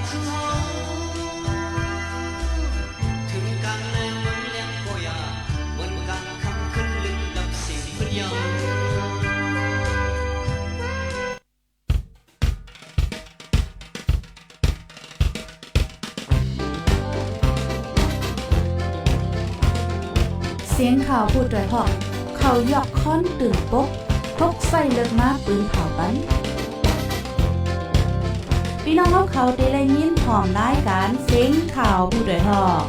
ສຽງຂ່າວຜູ້ດອຍຮອກ ເຂົາຢອກຄ້ອນຕຶງປົກ ປົກໃສ່ເລິກມາປືນເຜົາປັນ. ພີ່ນ້ອງເຮົາເຂົາໄດ້ໄດ້ຍິນພ້ອມລາຍການສຽງຂ່າວຜູ້ດອຍຮອກ.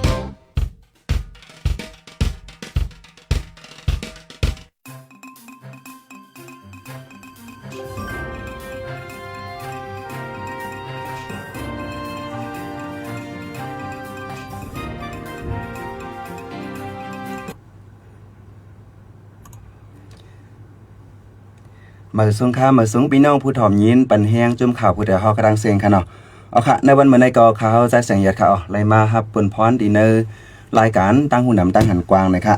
ມາສູງຄ່ະ ມາສູງພີ່ນ້ອງຜູ້ຖ່ອມຍິນປັນແຮງຈຸ້ມຂ່າວຜູ້ດອຍຮອກກະດັງເຊັງຄ່ະເນາະ. ເອົາຄ່ະ ໃນວັນມື້ນີ້ກໍຂ້າເຮົາຈາກສຽງຢາດຄ່ະ ເອົາ ໄດ້ມາຮັບບຸນພອນດີໃນລາຍການຕັ້ງຫູນຳຕັ້ງຫັນກວ້າງນະຄ່ະ.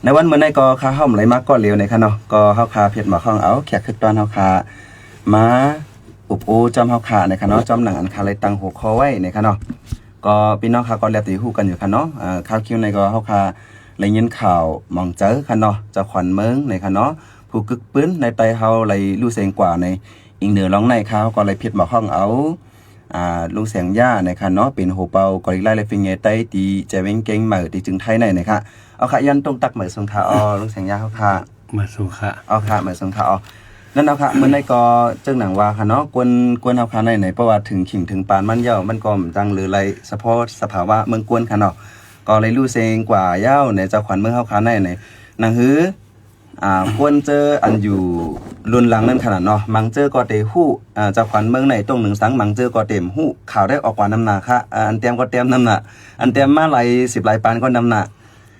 ໃນວັນມື້ນີ້ກໍຂ້າເຮົາໄດ້ມາກ່ອນເລວນະຄ່ະເນາະ ກໍເຮົາຂ້າເພັດໝາຂອງເອົາແຂກຄືກຕ້ອນເຮົາຂ້າມາອົບໂອ້ຈ້ອມເຮົາຂ້ານະຄ່ະເນາະ ຈ້ອມໜັງອັນຂ້າໄດ້ຕັ້ງຫົວຂໍ້ໄວ້ນະຄ່ະເນາະ. ກໍພີ່ນ້ອງຂ້າກໍແລບຕີຮູ້ກັນຢູ່ຄ່ະເນາະ ເອີ ຂ່າວຄິວໃນກໍເຮົາຂ້າໄດ້ຍິນຂ່າວໝອງເຈີຄ່ະເນາະ ເຈົ້າຂວັນເມືອງນະຄ່ະເນາະ ຜູ້ກຶກປືນໃນໃຕ້ເຮົາໄດ້ຮູ້ເສັງກວ່າໃນ ອີງເໜືອລອງໃນຂ້າເຮົາກໍໄດ້ເພັດໝາຂອງເອົາ ອາ ລຸງແສງຢານະຄ່ະເນາະ ເປັນຫົວເປົ່າກອລິລາ ແລະ ຟິງເງໃຕ້ ທີ່ແຈເວັງເກັງເໝີ ທີ່ຈຶງໄທໃນນະຄ່ະ. ເອົາຄ່ະ ຢ້ອນຕົງຕັກມາສູງຄ່ະ ເອົາ ລຸງແສງຢາເຮົາຄ່ະ. ມາສູງຄ່ະ. ເອົາຄ່ະ ມາສູງຄ່ະ ເອົາ. ນັ້ນເອົາຄ່ະ ມື້ໃນກໍເຊິ່ງໜັງວ່າຄ່ະເນາະ ກວນ ກວນເຮົາຄ່ະໃນ ໃນ ເພາະວ່າເຖິງຂີງເຖິງປານມັນເຍົາ ມັນກໍບໍ່ຈັ່ງເລີໄລ ສະເພາະສະພາວະເມືອງກວນຄ່ະເນາະ ກໍໄດ້ຮູ້ເສັງກວ່າເຍົາ ໃນເຈົ້າຂວັນເມືອງເຮົາຄ່ະໃນ ໃນ ໜັງຫື ອາ ກວນເຈີອັນຢູ່ລຸນຫຼັງນັ້ນຂະໜາດເນາະ ມັງເຈີກໍເຕຮູ້ ອາ ເຈົ້າຂວັນເມືອງໃນຕົງໜຶ່ງສັງ ມັງເຈີກໍເຕຮູ້ ຂ່າວໄດ້ອອກກວ່ານຳໜ້າຄ່ະ ອາ ອັນແຕ້ມກໍແຕ້ມນຳໜ້າ ອັນແຕ້ມມາຫຼາຍສິບຫຼາຍປານກໍນຳໜ້າ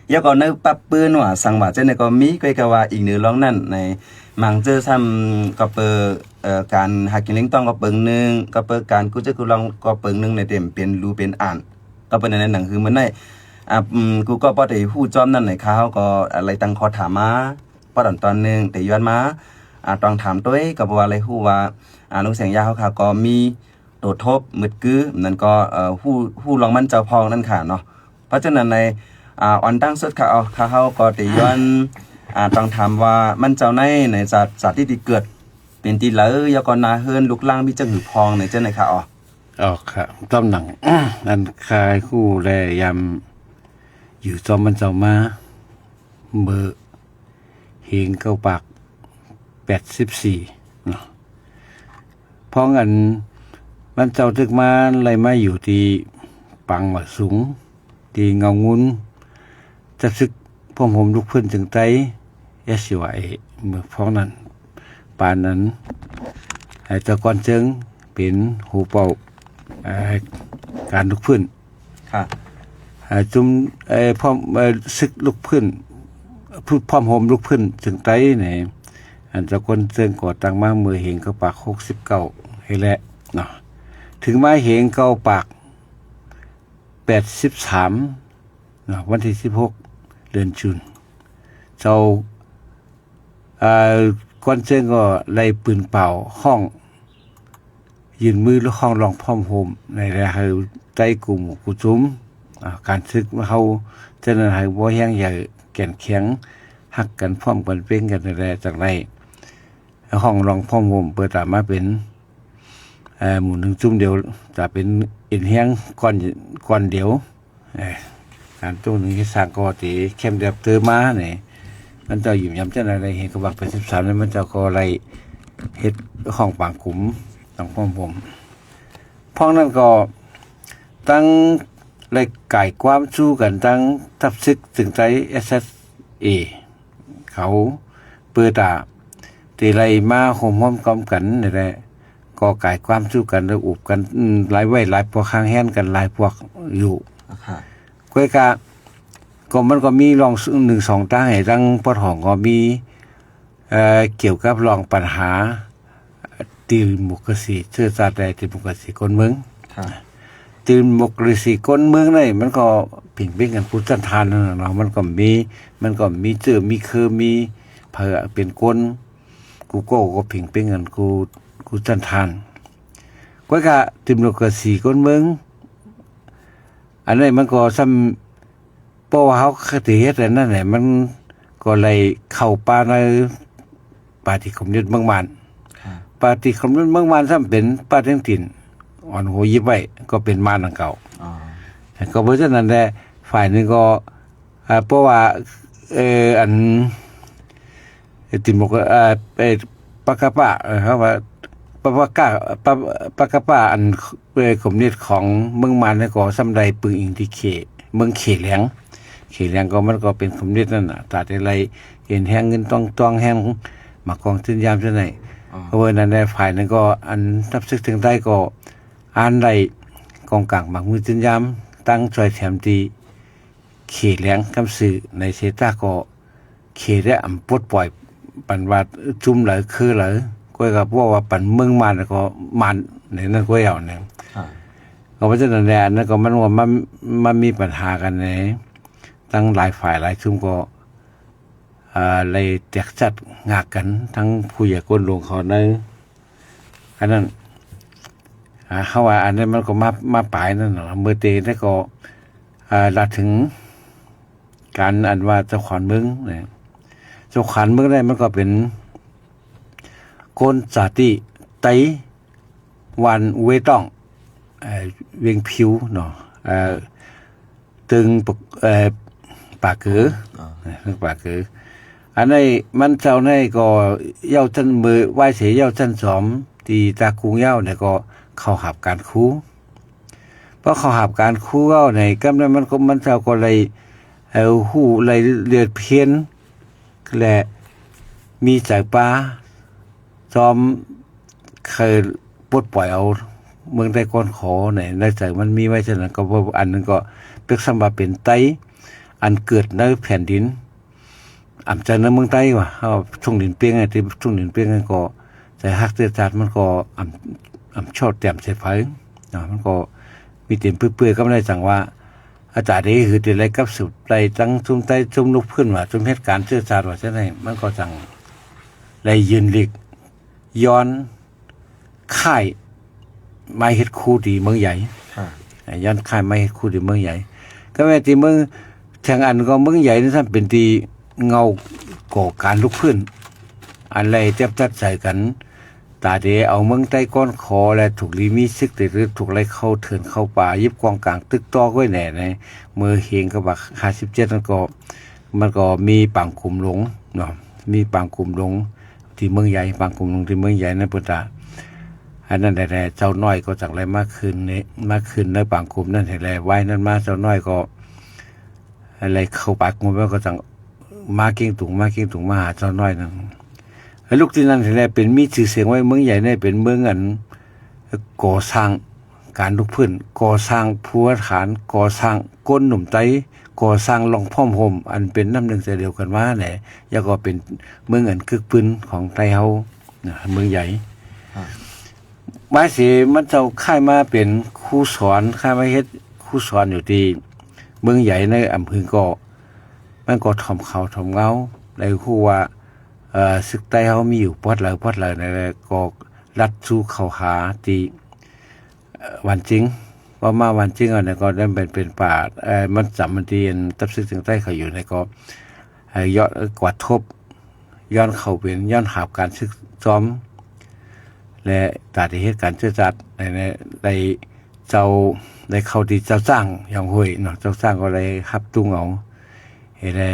ແລ້ວກໍໃນປັບປືນວ່າສັງຫວາເຈົ້າໃນກໍມີ ກ້ອຍກະວ່າອີກເໜືອລອງນັ້ນໃນ ມັງເຈີຊ້ຳກໍເປີ ເອີ ການຫາກິນລ້ຽງຕ້ອງກໍເປີງໜຶ່ງ ກໍເປີການກູ້ເຈີກູ້ລອງກໍເປີງໜຶ່ງໃນເຕັມເປັນຮູເປັນອ່ານ ກໍເປັນໃນໜັງຫືມື້ໃນ ອາ ອືມ ກູກໍບໍ່ໄດ້ຮູ້ຈ້ອມນັ້ນໃນ ຂ້າເຮົາກໍໄດ້ຕັ້ງຂໍ້ຖາມມາ ປະດອນຕອນໜຶ່ງ ແຕ່ຍ້ອນມາ ອາ ຕ້ອງຖາມໂຕເອງ ກໍເພາະວ່າໄດ້ຮູ້ວ່າ ອາ ລຸງແສງຢາເຮົາຂ້າກໍມີໂຕທົບມືດກື້ ນັ້ນກໍ ເອີ ຮູ້ ຮູ້ລອງມັນເຈົ້າພ້ອມນັ້ນຄ່ະເນາະ. ເພາະສະນັ້ນໃນ ອາ ອັນດັງສຸດຄ່ະ ເອົາ ຂ້າເຮົາກໍໄດ້ຍ້ອນ ອາ ຕ້ອງຖາມວ່າມັນເຈົ້າໃນ ໃນຈາດ ຈາດທີ່ເກີດເປັນທີ່ໃດ ແລ້ວກໍໜ້າເຮືອນລູກຫຼັງມີຈັ່ງຫືອພ້ອງໃນເຈົ້າໃນຄ່ະ ເອົາ. ເອົາຄ່ະ ຕ້ອມໜັງ ອັນຂ້າຮູ້ແລະ ຍາມຢູ່ຈອມມັນເຈົ້າມາ ເບີເຮງເກົ້າປາກແປດສິບສີ່ເນາະ ພ້ອງອັນມັນເຈົ້າຕຶກມາ ໄລ່ມາຢູ່ທີ່ປາງໝາກສູງ ທີ່ເງົາງຸນ ຈັບສຶກພ້ອມໂຮມລຸກຟື້ນເຊີງໃຕ້ ເອສຊີວາເອ ເມື່ອພ້ອງນັ້ນ ປານນັ້ນ ເຈົ້າກວນເຈີງເປັນຫົວເປົ່າ ເອີ ການລຸກຟື້ນ ຄ່ະ ເອີ ຈຸມ ເອີ ພ້ອມ ເອີ ສຶກລຸກຟື້ນ ພ້ອມໂຮມລຸກຟື້ນເຊີງໃຕ້ໃນ ອັນເຈົ້າກວນເຈີງກໍ່ຕັ້ງມາເມື່ອເຮງເກົ້າປາກຫົກສິບເກົ້າ ເຮັດແຫຼະເນາະ ເຖິງມາເຮງເກົ້າປາກ ແປດສິບສາມເນາະ ວັນທີສິບຫົກ ເດືອນຈູນ ເຈົ້າ ເອີ ກວນເຈີງກໍໄດ້ປືນເປົ່າ ຮ້ອງ ຍື່ນມືຮ້ອງຮ້ອງພ້ອມໂຮມ ໃນໄດ້ໃຫ້ໃຕ້ກູໝູ່ກູຈຸມ ອາ ການສຶກເຮົາ ຈະນັ້ນໃຫ້ບໍ່ແຫ້ງໃຫຍ່ແກ່ນແຂງ ຮັກກັນພ້ອມກັນເປັນກັນ ແລະ ຈັ່ງໃດ ຮ້ອງຮ້ອງພ້ອມໂຮມ ເພື່ອຕາມມາເປັນ ເອີ ໝູ່ໜຶ່ງຈຸ້ມດຽວ ຈະເປັນເອັນແຮງກ້ອນ ກ້ອນດຽວ ເອີ ການຕົງໜຶ່ງເຮັດສ້າງກໍເຕເຂັ້ມແດບເຕີມານີ້ ມັນເຈົ້າຍິ້ມຢາມຈັ່ງໃດ ເຮງເກົ້າປາກແປດສິບສາມ ມັນເຈົ້າກໍໄດ້ເຮັດຫ້ອງປາງກຸມ ຕ້ອງພ້ອມໂຮມ ພ້ອມນັ້ນກໍຕັ້ງ ໄດ້ກາຍຄວາມສູ້ກັນ ທັງທັບສຶກເຊີງໃຕ້ ເອສເອສເອ ເຂົາ ເປີຕາ ທີ່ໄດ້ມາໂຮມຮ່ວມກັນນີ້ແຫຼະ ກໍກາຍຄວາມສູ້ກັນ ໄດ້ອຸບກັນ ອືມ ຫຼາຍໄວ້ຫຼາຍພວກ ຫ່າງແຮນກັນຫຼາຍພວກຢູ່ ອາ ກວຍກະ ກໍມັນກໍມີລອງໜຶ່ງສອງຕັ້ງໃຫ້ ທັງປະທ້ອງກໍມີ ເອີ ກ່ຽວກັບລອງບັນຫາ ດີໂມຄຣາຊີ ເຊື້ອຊາດ ແລະ ດີໂມຄຣາຊີຄົນເມືອງ ດີໂມຄຣາຊີຄົນເມືອງນີ້ ມັນກໍຜິງເປັນກັນຄູ່ສັນທານນັ້ນແຫຼະເນາະ ມັນກໍມີ ມັນກໍມີເຈື່ອມີເຄື ມີໃຜເປັນຄົນ ກູກໍ ກໍຜິງເປັນກັນຄູ່ ຄູ່ສັນທານ ກວ່າກະ ດີໂມຄຣາຊີ ກົນເມືອງ ອັນນີ້ມັນກໍຊ່ຳ ເພາະວ່າເຮົາເຄີຍເຮັດອັນນັ້ນແຫຼະ ມັນກໍໄດ້ເຂົ້າປາໃນປາຕີຄອມມິວນິດເມືອງມ່ານ. ປາຕີຄອມມິວນິດເມືອງມ່ານຊ້ຳເປັນປາຕຽງຕີນ ອ່ອນຫົວຢິບໄວ້ ກໍເປັນມ່ານອັນເກົ່າ. ກໍເພາະສະນັ້ນແຫຼະ ຝ່າຍໜຶ່ງກໍ ເພາະວ່າ ເອີ ອັນ ເອີ ຕິມ ເອີ ປະກະປະ ເອີ ເຮົາວ່າ ປະ ປະກະ ປະ ປະກະປະ ອັນ ເອີ ຄອມມິວນິດຂອງເມືອງມ່ານນັ້ນກໍຊ່ຳໄດ້ປຶງອີງທີ່ເຂ ເມືອງເຂແຫຼງ. ເຂແຫຼງກໍມັນກໍເປັນຄອມມິວນິດນັ້ນນະ ຕາແຕ່ໄລ່ເຫັນແຮງເງິນຕ້ອງຕວງ ແຮງໝາກກອງຈືນຢາມຈັ່ງໃດ. ເພາະນັ້ນແຫຼະ ຝ່າຍນັ້ນກໍ ອັນ ທັບເສິກເທິງໃຕ້ກໍ ອັນໄດ້ກອງກາງໝາກມືຈືນຢາມ ຕັ້ງຊ່ອຍແຖມທີ່ເຂແຫຼງ ຄຳຊື່ ໃນເຊຕາກໍ ເຂແລະ ອຳ ປົດປ່ອຍ ປັນວ່າ ຈຸມຫຼາຍ ເຄືຫຼາຍ ກໍ ກໍເວົ້າວ່າປັນເມືອງມ່ານ ແລ້ວກໍມ່ານໃນນັ້ນກໍເອົາແນວ. ກໍເພາະສະນັ້ນແຫຼະ ອັນນັ້ນກໍມັນວ່າມັນ ມັນມີປັນຫາກັນແດ່ ທັງຫຼາຍຝ່າຍຫຼາຍຊຸມກໍ ອ່າ ໄດ້ແຕກຊັດງາກກັນ ທັງຜູ້ໃຫຍ່ກົນຫຼວງເຂົາໃນ ອັນນັ້ນ ອ່າ ເຮົາວ່າອັນນັ້ນມັນກໍມາ ມາປາຍນັ້ນເນາະ ເມື່ອແຕ່ໃດກໍ ອ່າ ລະເຖິງການອັນວ່າເຈົ້າຂອງເມືອງນະ ເຈົ້າຂອງເມືອງໃດມັນກໍເປັນຄົນຊາດຕິໄຕຫວັນເວຕອງ ເອີ ວຽງພິວເນາະ ເອີ ເຖິງ ເອີ ປາເກີ ເຖິງປາເກີ. ອັນໃດມັນເຈົ້າໃນກໍເຍົາຊັ້ນ ເມື່ອວາຍເສເຍົາຊັ້ນສອງ ທີ່ຕາກຸງເຍົາໃນກໍເຂົ້າຮັບການຄູ. ພໍເຂົ້າຮັບການຄູເອົາໃນກຳນັ້ນມັນກໍ ມັນເຈົ້າກໍໄດ້ ເອີ ຮູ້ໄດ້ລຽນພຽນ ແລະ ມີໃຈປາ ຊອມ ເຄີຍປົດປ່ອຍເອົາເມືອງໄຕກ່ອນຂໍໃນ ໃນໃຈມັນມີໄວ້. ສະນັ້ນກໍ ອັນໜຶ່ງກໍເປັນ ສຳວ່າເປັນໄຕ ອັນເກີດໃນແຜ່ນດິນ ອຳ ໃຈໃນເມືອງໄຕວ່າ ເຮົາທົ່ງດິນປຽງ ທີ່ທົ່ງດິນປຽງນັ້ນກໍ ໃຈຮັກເຊື້ອຊາດມັນກໍ ອຳ ອຳຊອດແຕ້ມໃສ່ໄຟເນາະ ມັນກໍມີເຕັມເປື່ອຍໆ ກໍບໍ່ໄດ້ຈັ່ງວ່າ ອາຈານເດ້ຄືໄດ້ກັບສືບໄດ້ທັງຊຸມໄຕ ຊຸມລຸກພື້ນວ່າ ຊຸມເຮັດການເຊື້ອຊາດວ່າ ຈັ່ງໃດມັນກໍຈັ່ງໄດ້ຢືນຫຼີກ ຍ້ອນຄ້າຍມາເຮັດຄູທີ່ເມືອງໃຫຍ່ ຍ້ອນຄ້າຍມາເຮັດຄູທີ່ເມືອງໃຫຍ່ ກໍແມ່ນທີ່ເມືອງ ທາງອັນກໍເມືອງໃຫຍ່ນີ້ຊ້ຳເປັນທີ່ເງົາກໍ່ການລຸກຟື້ນ ອັນໄລ່ຈັບຈັດໃສ່ກັນ ຕາເດເອົາເມືອງໄຕກ່ອນຂໍ ແລະ ຖືກລີມີຊຶກ ຖືກໄລ່ເຂົ້າເຖື່ອນເຂົ້າປ່າ ຢິບກອງກາງຕຶກຕໍ່ໄວ້ແນ່ໃນ ເມືອງເຮງ ກໍວ່າຫ້າສິບເຈັດນັ້ນກໍ ມັນກໍມີປາງກຸມຫຼົງເນາະ ມີປາງກຸມຫຼົງທີ່ເມືອງໃຫຍ່ ປາງກຸມຫຼົງທີ່ເມືອງໃຫຍ່ນັ້ນ ເພິ່ນກະ ອັນນັ້ນແຫຼະ ເຈົ້ານ້ອຍກໍຈັ່ງໄດ້ມາຂຶ້ນ ມາຂຶ້ນໃນປາງກຸມນັ້ນແຫຼະ ວາຍນັ້ນມາເຈົ້ານ້ອຍກໍ ໄລ່ເຂົ້າປາກງມ ແລ້ວກໍຈັ່ງມາເກັ່ງຕຸງ ມາເກັ່ງຕຸງມາຫາເຈົ້ານ້ອຍນັ້ນ. ແລ້ວລູກທີ່ນັ້ນແຫຼະເປັນມີຊື່ສຽງໄວ້ ເມືອງໃຫຍ່ນີ້ເປັນເມືອງອັນກໍ່ສ້າງການລຸກຟື້ນ ກໍ່ສ້າງພູມາດຖານ ກໍ່ສ້າງກົ້ນໜຸ່ມໄຕ ກໍ່ສ້າງລ່ອງພ້ອມໂຮມ ອັນເປັນນ້ຳໜຶ່ງໃຈດຽວກັນມາແຫຼະ ແລ້ວກໍເປັນເມືອງອັນກຶກປືນຂອງໄຕເຮົານະ ເມືອງໃຫຍ່. ມາເສມັນເຈົ້າຄ້າຍມາເປັນຄູສອນ ຄ້າຍມາເຮັດຄູສອນຢູ່ທີ່ເມືອງໃຫຍ່ໃນອຳເພີງກໍ ມັນກໍຖ່ອມເຂົ້າຖ່ອມເງົາ ໄດ້ຮູ້ວ່າ ເອີ ຊຶກໄຕເຮົາມີຢູ່ປອດເລີຍ ປອດເລີຍ ແລ້ວກໍລັດສູ່ເຂົ້າຫາທີ່ ເອີ ວັນຈິງ ພໍມາວັນຈິງແລ້ວກໍໄດ້ເປັນ ເປັນປ່າ ເອີ ມັນຈຳມັນທີ່ອັນ ທັບຊຶກເຊີງໃຕ້ເຂົາຢູ່ໃນກໍ ໃຫ້ຍ້ອນກວາດທົບ ຍ້ອນເຂົາເປັນ ຍ້ອນຫາບການຊຶກຊ້ອມ ແລະ ຕາໄດ້ເຮັດການເຊື້ອຊາດ ໄດ້ ໄດ້ເຈົ້າ ໄດ້ເຂົ້າທີ່ເຈົ້າຈ້າງຢອງຫ້ວຍເນາະ ເຈົ້າຈ້າງກໍໄດ້ຮັບຕຸງເອົາ ເຮັດໃຫ້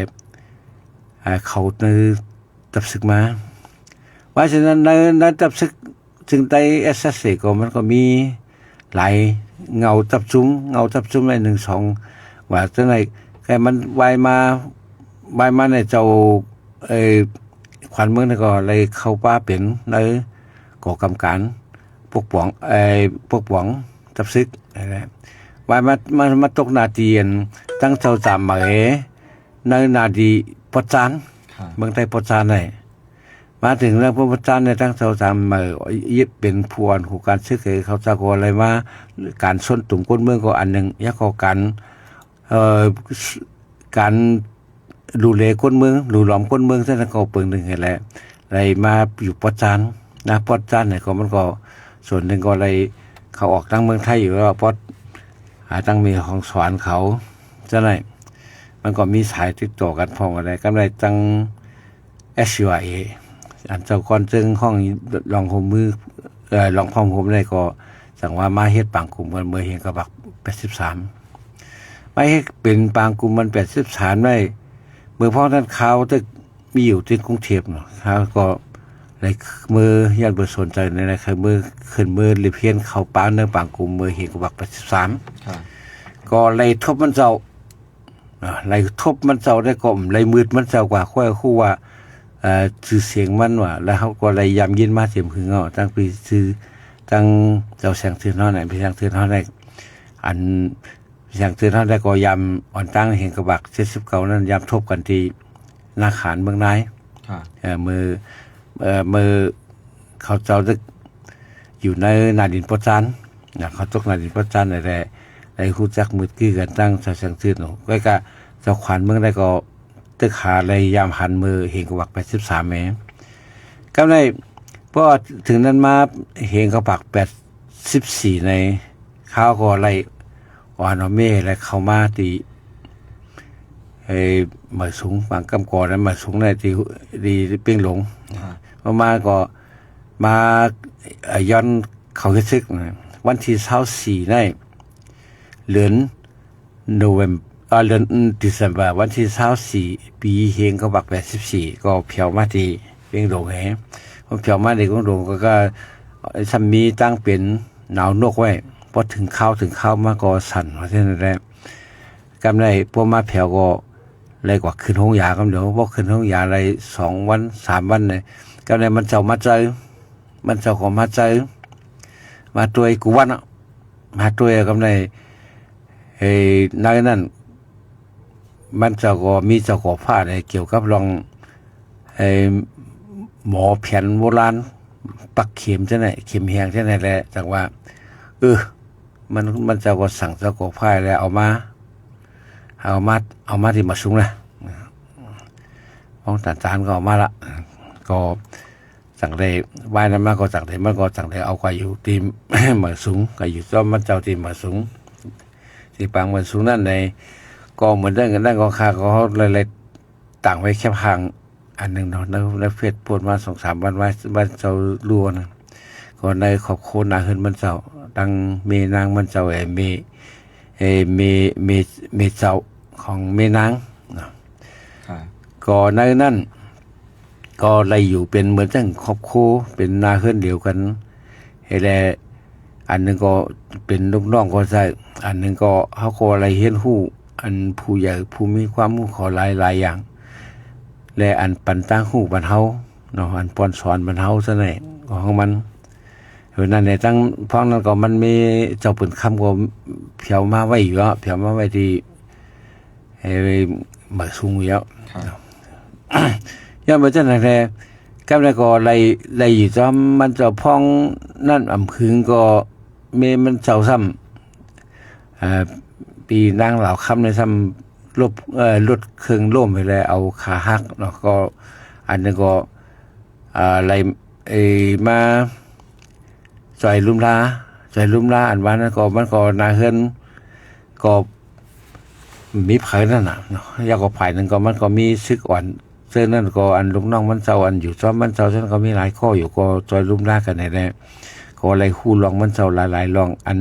ອ່າ ເຂົ້າໃນທັບຊຶກມາ. ວ່າສະນັ້ນໃນ ໃນທັບຊຶກ ເຊິ່ງໃນ ເອສເອສເອ ກໍມັນກໍມີຫຼາຍເງົາຈັບຈຸມ ເງົາຈັບຈຸມໃນໜຶ່ງສອງ ວ່າຈັ່ງໃດ ແຕ່ມັນວາຍມາ ວາຍມາໃນເຈົ້າ ເອີ ຂວັນເມືອງນີ້ກໍໄດ້ເຂົ້າມາເປັນໃນກໍກຳການປົກປ້ອງ ເອີ ປົກປ້ອງຈັບຊຶກ ແລະ ວາຍມາ ມາ ມາຕົກໜ້າທີ່ອັນ ຕັ້ງເຈົ້າຈາມເໝີ ໃນໜ້າທີ່ປອດຈານ ເມືອງໃຕ້ປອດຈານໃດ ມາເຖິງແລ້ວ ພວກພະເຈົ້າໃນທາງເຈົ້າສາມມາເປັນຜູ້ອ່ອນຫົວການຊຶກ ເຂົາເຈົ້າກໍເລີຍວ່າ ການຊົນຕຸມຄົນເມືອງກໍອັນໜຶ່ງ ແລ້ວກໍການ ເອີ ການດູແລຄົນເມືອງ ຫຼູຫຼອມຄົນເມືອງ ຊັ້ນກໍເປັນໜຶ່ງຫັ້ນແຫຼະ ໄດ້ມາຢູ່ປອດຈານນະ ປອດຈານນີ້ກໍ ມັນກໍສ່ວນໜຶ່ງກໍໄດ້ ເຂົາອອກທາງເມືອງໄທຢູ່ແລ້ວ ເພາະ ອາ ທາງແມ່ຮ່ອງສອນເຂົາ ຈັ່ງໃດ ມັນກໍມີສາຍຕິດຕໍ່ກັນພ້ອມກັນໄດ້ ກັບໄດ້ທັງ ເອັສຊີວາເອ ອັນເຈົ້າກ່ອນເຊິ່ງຫ້ອງລອງຮ່ວມມື ເອີ ລອງພ້ອມໂຮມໄດ້ກໍ ຈັ່ງວ່າມາເຮັດປາງກຸ່ມກັນເມື່ອເຮງກະບັກແປດສິບສາມ ມາເຮັດເປັນປາງກຸ່ມມັນແປດສິບສາມໄດ້ ເມື່ອພ້ອມນັ້ນຂ່າວຕຶກມີຢູ່ທີ່ກຸງເທບເນາະ ເຮົາກໍໄດ້ເມືອ ຢ້ານບໍ່ສົນໃຈໃນ ໄດ້ເມືອ ຂຶ້ນເມືອລຽບຮຽນເຂົ້າປາງໃນປາງກຸ່ມເມື່ອເຮງກະບັກແປດສິບສາມ ກໍໄດ້ທົບມັນເຈົ້າ ອາ ໄລ່ທົບມັນເຈົ້າໄດ້ກໍໄລ່ມືດມັນເຈົ້າກວ່າ ຂ້ອຍຮູ້ວ່າ ເອີ ຊື່ສຽງມັນວ່າ ແລ້ວເຮົາກໍໄດ້ຢ້ຳຍິນມາເຕັມຫຶງເນາະ ຕັ້ງປີຊື່ ຕັ້ງເຈົ້າແສງເທີນເຮົານີ້ ແສງເທີນເຮົາໄດ້ ອັນແສງເທີນເຮົາໄດ້ກໍຢ້ຳອ່ອນຕັ້ງເຮງກະບັກເຈັດສິບເກົ້ານັ້ນ ຢ້ຳທົບກັນທີ່ນາຄານເມືອງນາຍ ເອີ ມື້ ເອີ ມື້ເຂົາເຈົ້າໄດ້ຢູ່ໃນໜ້າດິນປອດຈານ ນະ ເຂົາຕົກໜ້າດິນປະຈັນນັ້ນແຫຼະ ໄດ້ຮູ້ຈັກມືດກືກັນຕັ້ງແຕ່ແສງເທີນເນາະ ແລ້ວກະເຈົ້າຂວັນເມືອງໃດກໍຕຶກຫາໄດ້ຍາມຫັນມື້ເຮງກະບັກແປດສິບສາມແມ ກຳໄດ້ ເພາະວ່າເຖິງນັ້ນມາເຮງກະບັກແປດສິບສີ່ໃນ ຄາວກໍໄດ້ອ່ອນເອົາເມໄດ້ເຂົ້າມາທີ່ ເອີ ໝາຍສູງ ບາງກຳກໍນັ້ນ ໝາຍສູງໃນທີ່ ທີ່ເປັງຫຼົງ ອາ ເຂົ້າມາກໍ ມາ ເອີ ຍ້ອນເຂົາເຮັດສຶກນະ ວັນທີຊາວສີ່ໃນເດືອນໂນເວັມ ເອີ ເດືອນ ອືມ December ວັນທີຊາວສີ່ ປີເຮງກະບັກແປດສິບສີ່ ກໍແຜ່ວມາທີ່ເປັງຫຼົງແຮ ພໍແຜ່ວມາທີ່ເປັງຫຼົງກໍ ກໍ ເອີ ຊ່ຳມີຕັ້ງເປັນໜາວນົກໄວ້ ພໍເຖິງຄາວ ເຖິງຄາວມາກໍສັ່ນວ່າຊັ້ນແຫຼະ ກຳໄດ້ພວກມາແຜ່ວກໍ ແລ້ວກໍຂຶ້ນໂຮງຢາກຳດຽວ ພໍຂຶ້ນໂຮງຢາໄດ້ສອງວັນສາມວັນນີ້ ກຳໄດ້ມັນເຈົ້າມາເຈີ ມັນເຈົ້າກໍມາເຈີ ມາຕົວຍກູວັນ ມາຕົວຍກຳໄດ້ ເອີ ໃນນັ້ນ ມັນເຈົ້າກໍມີເຈົ້າກໍພາໄດ້ກ່ຽວກັບລອງ ເອີ ໝໍແຜນໂບລານ ປັກເຂັມຈັ່ງໃດ ເຂັມແຮງຈັ່ງໃດແຫຼະ ຈັ່ງວ່າ ເອີ ມັນ ມັນເຈົ້າກໍສັ່ງເຈົ້າກໍພາແລ້ວເອົາມາ ເອົາມາ ເອົາມາທີ່ໝາຍສູງນະ ຂອງທາງການກໍເອົາມາລະ ກໍຈັ່ງໄດ້ ວາຍນັ້ນມາກໍຈັ່ງໄດ້ ມັນກໍຈັ່ງໄດ້ເອົາໄປຢູ່ທີ່ໝາຍສູງ ກໍຢູ່ຈອມມັນເຈົ້າທີ່ໝາຍສູງ ທີ່ປາງໝາຍສູງນັ້ນໃດ ກໍເໝືອນດັ່ງນັ້ນກໍຂ້າກໍເຮົາໄດ້ ຕັ້ງໄວ້ແຄມຫ້າງອັນໜຶ່ງເນາະ ໃນ ໃນເຟສໂພດມາສອງສາມວັນ ວ່າ ວ່າເຈົ້າຫຼວງນະ ກໍໃນຄອບຄົວໜ້າເຮືອນມັນເຈົ້າ ທັງແມ່ນາງມັນເຈົ້າ ແລະ ແມ່ ເອີ ແມ່ ແມ່ ແມ່ເຈົ້າຂອງແມ່ນາງເນາະ ກໍໃນນັ້ນ ກໍໄດ້ຢູ່ເປັນເໝືອນຈັ່ງຄອບຄົວ ເປັນໜ້າເຮືອນດຽວກັນ ແລະ ອັນໜຶ່ງກໍເປັນລູກນ້ອງກໍໃຊ້ ອັນໜຶ່ງກໍເຮົາກໍໄດ້ຮຽນຮູ້ ອັນຜູ້ໃຫຍ່ຜູ້ມີຄວາມຮູ້ເຂົາຫຼາຍໆຢ່າງ ແລະ ອັນປັນຕ່າງຮູ້ປັນເຮົາເນາະ ອັນປ້ອນສອນປັນເຮົາຊັ້ນແຫຼະ ຂອງມັນ ເອີ ນັ້ນແຫຼະ ທັງພວກນັ້ນກໍມັນມີເຈົ້າປືນຄຳກໍແຜ່ວມາໄວ້ຢູ່ເນາະ ແຜ່ວມາໄວ້ທີ່ ເອີ ໝາຍສູງຢູ່ແລ້ວ ຍ້ອນວ່າຈັ່ງນັ້ນແຫຼະ ກຳໄດ້ກໍໄດ້ ໄດ້ຢູ່ຈອມມັນເຈົ້າ ພ້ອມນັ້ນອຳພຶງກໍແມ່ມັນເຈົ້າຊ້ຳ ເອີ ປີນາງລາວຄຳນີ້ຊ້ຳລົບ ເອີ ລົດເຄື່ອງລົ້ມໄປແລ້ວ ເອົາຂາຫັກເນາະ ກໍອັນໜຶ່ງກໍ ເອີ ໄດ້ ເອີ ມາ ຈອຍລຸມລາ ຈອຍລຸມລາ ອັນວ່ານັ້ນກໍ ມັນກໍໜ້າເຮືອນກໍມີໄພນັ້ນນະເນາະ ແລ້ວກໍຝ່າຍໜຶ່ງກໍ ມັນກໍມີສຶກອ່ອນ ເຊິ່ງນັ້ນກໍ ອັນລູກນ້ອງມັນເຈົ້າ ອັນຢູ່ຈອມມັນເຈົ້າ ຊັ້ນກໍມີຫຼາຍຂໍ້ຢູ່ ກໍຈອຍລຸມລາກັນນີ້ແຫຼະ ກໍໄດ້ຮູ້ລອງມັນເຈົ້າຫຼາຍໆລອງ ອັນ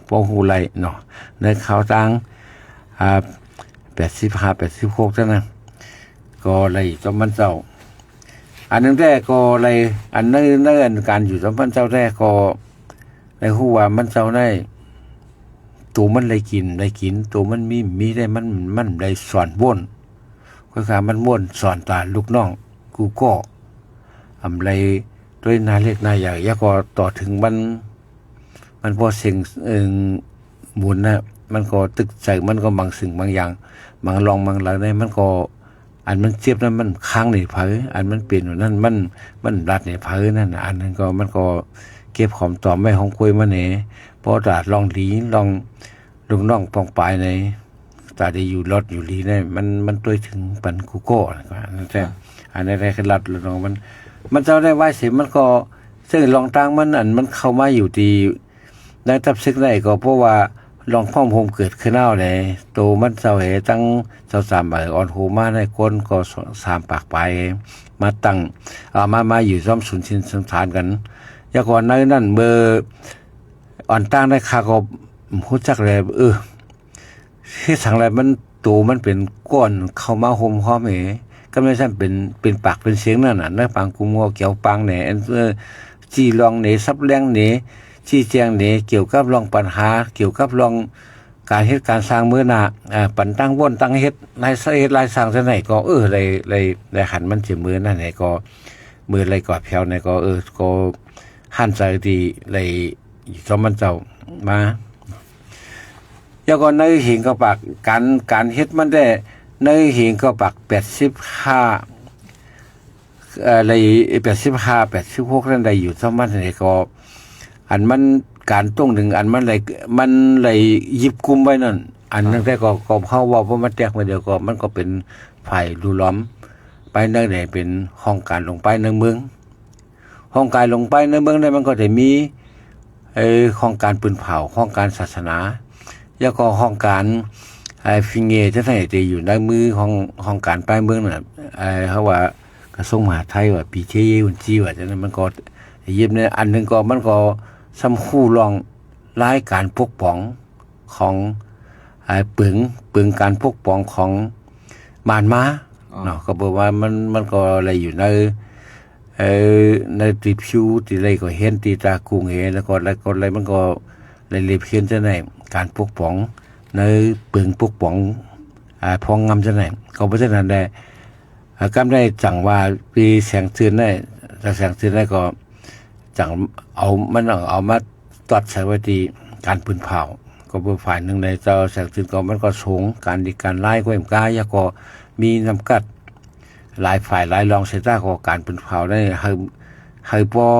ພໍຮູ້ໄດ້ເນາະ ໃນຂ່າວຕ່າງ ອາ ແປດສິບຫ້າ ແປດສິບຫົກ ຊັ້ນນະ ກໍໄດ້ຈອມມັນເຈົ້າ ອັນໜຶ່ງແທ້ກໍໄດ້ ອັນໃນ ໃນອັນການຢູ່ນຳມັນເຈົ້າແທ້ກໍໄດ້ຮູ້ວ່າມັນເຈົ້າໄດ້ ໂຕມັນໄດ້ກິນ ໄດ້ກິນ ໂຕມັນມີ ມີໄດ້ ມັນ ມັນໄດ້ສອນໂວ້ນ ຄືວ່າມັນໂວ້ນສອນຕາລູກນ້ອງກູ່ກໍ ອຳໄລດ້ວຍໜ້າເລັກໜ້າໃຫຍ່ ແລ້ວກໍຕໍ່ເຖິງມັນ ມັນພໍເສັງ ເອີ ໝູນນະ ມັນກໍຕຶກໃຈ ມັນກໍບາງສິ່ງບາງຢ່າງ ບາງລ່ອງບາງລາວໃດ ມັນກໍ ອັນມັນເຈັບນັ້ນມັນຄ້າງໃນໃຜ ອັນມັນເປັນຢູ່ນັ້ນມັນ ມັນລັດໃນໃຜນັ້ນ ອັນນັ້ນກໍ ມັນກໍເກັບຫອມຕອມໄວ້ຫ້ອງຄົວມັນແດ່ ເພາະຕາດລ່ອງດີ ລ່ອງ ລູກນ້ອງປ້ອງປາຍໃນ ຕາໄດ້ຢູ່ລອດຢູ່ລີໃນ ມັນ ມັນຕົວເຖິງປັນກູ່ກໍ ອັນນັ້ນແທ້ ອັນນັ້ນແທ້ຄືລັດລູກນ້ອງມັນ ມັນເຈົ້າໄດ້ວາຍເສ ມັນກໍ ເຊິ່ງລອງຕ່າງມັນ ອັນມັນເຂົ້າມາຢູ່ທີ່ ໃນທັບເຊັກໃດກໍເພາະວ່າລອງຄວາມໂຮມເກີດຂຶ້ນແລ້ວແຫຼະ ໂຕມັນເຈົ້າເອ ຕັ້ງເຈົ້າສາມໃບອ່ອນໂຮມາໃນຄົນກໍສາມປາກປາຍ ມາຕັ້ງ ເອົາມາ ມາຢູ່ຊ້ອມສູນຖິ່ນສັນຖານກັນ. ຍາກ່ອນໃນນັ້ນເມື່ອອ່ອນຕັ້ງໃນຂ້າກໍຮູ້ຈັກແຫຼະ ເອີ ເຮັດສັງແລະມັນ ໂຕມັນເປັນກ້ອນເຂົ້າມາໂຮມຮອມເອ ກໍແມ່ນຊັ້ນເປັນ ເປັນປາກເປັນສຽງນັ້ນນະ ໃນປາງກຸ່ມງົວກຽວປາງແດ່ ອັນ ເອີ ຊີ້ລອງເນ ສັບແລງເນ ຊີ້ແຈງເນ ກ່ຽວກັບລອງປັນຫາ ກ່ຽວກັບລອງການເຮັດການສ້າງມື້ໜ້າ ອາ ປັນຕັ້ງວົນຕັ້ງເຮັດ ລາຍເຮັດລາຍສ້າງຈັ່ງໃດກໍ ເອີ ໄດ້ ໄດ້ ໄດ້ຫັນມັນຊິມື້ນັ້ນໃດກໍ ມື້ໄລກວ່າແຜວໃດກໍ ເອີ ກໍຫັນໃຈທີ່ໄດ້ ສອງພັນເກົ້າມາ ແລ້ວກໍໃນເຮງກະປາກ ການ ການເຮັດມັນແດ່ ໃນເຮງກະປາກແປດສິບຫ້າ ເອີ ໄດ້ແປດສິບຫ້າ ແປດສິບຫົກນັ້ນໄດ້ຢູ່ສອງພັນນີ້ກໍ ອັນມັນ ການຕົງໜຶ່ງ ອັນມັນໄດ້ ມັນໄດ້ຢິບກຸມໄວ້ນັ້ນ ອັນໜຶ່ງ ແຕ່ກໍ ກໍເຮົາເວົ້າບໍ່ມາແຕກມື້ດຽວ ກໍມັນກໍເປັນຝ່າຍຫຼູຫຼອມ ປາຍໜຶ່ງໄດ້ເປັນຫ້ອງການຫຼວງປາຍໃນເມືອງ ຫ້ອງການຫຼວງປາຍໃນເມືອງໃດ ມັນກໍໄດ້ມີ ເອີ ຫ້ອງການປືນເຜົາ ຫ້ອງການສາສະໜາ ແລ້ວກໍຫ້ອງການ ເອີ ຟິເງຈັ່ງໃດ ທີ່ຢູ່ໃນມືຫ້ອງ ຫ້ອງການປາຍເມືອງນັ້ນ ເອີ ເຮົາວ່າກະຊວງມະຫາດໄທວ່າ ປີເທເຍ ຮຸນຈີ ວ່າຈັ່ງນັ້ນ ມັນກໍໄດ້ເຢັບໃນອັນໜຶ່ງ ກໍມັນກໍສ່ຳຮູ້ລອງລາຍການປົກປ້ອງຂອງ ເອີ ເປິງ ເປິງການປົກປ້ອງຂອງມານມາເນາະ ກໍເພາະວ່າມັນ ມັນກໍໄດ້ຢູ່ໃນ ເອີ ໃນຕິຜິວ ທີ່ໄດ້ກໍເຫັນຕິຕາກຸງເອ ແລ້ວກໍ ແລ້ວກໍ ແລ້ວມັນກໍໄດ້ເລັບເຫັນຈັ່ງໃດ ການປົກປ້ອງ ໃນເປິງປົກປ້ອງ ອາ ພອງງາມຈັ່ງໃດ ກໍເພາະສະນັ້ນແຫຼະ ອາ ກຳໄດ້ຈັ່ງວ່າປີແສງເດືອນໄດ້ ແສງເດືອນໄດ້ກໍຈັ່ງເອົາ ມັນເອົາ ເອົາມາ ຕອດໃສ່ໄວ້ທີ່ການປືນເຜົາ ກໍເບິ່ງຝ່າຍໜຶ່ງໃນເຈົ້າແສງເດືອນກໍມັນກໍສູງ ການດີການຮ້າຍ ແລ້ວກໍມີນ້ຳກັດ ຫຼາຍຝ່າຍຫຼາຍລອງເສຍຕາກໍການປືນເຜົາໃນໃຫ້ ໃຫ້ບໍ່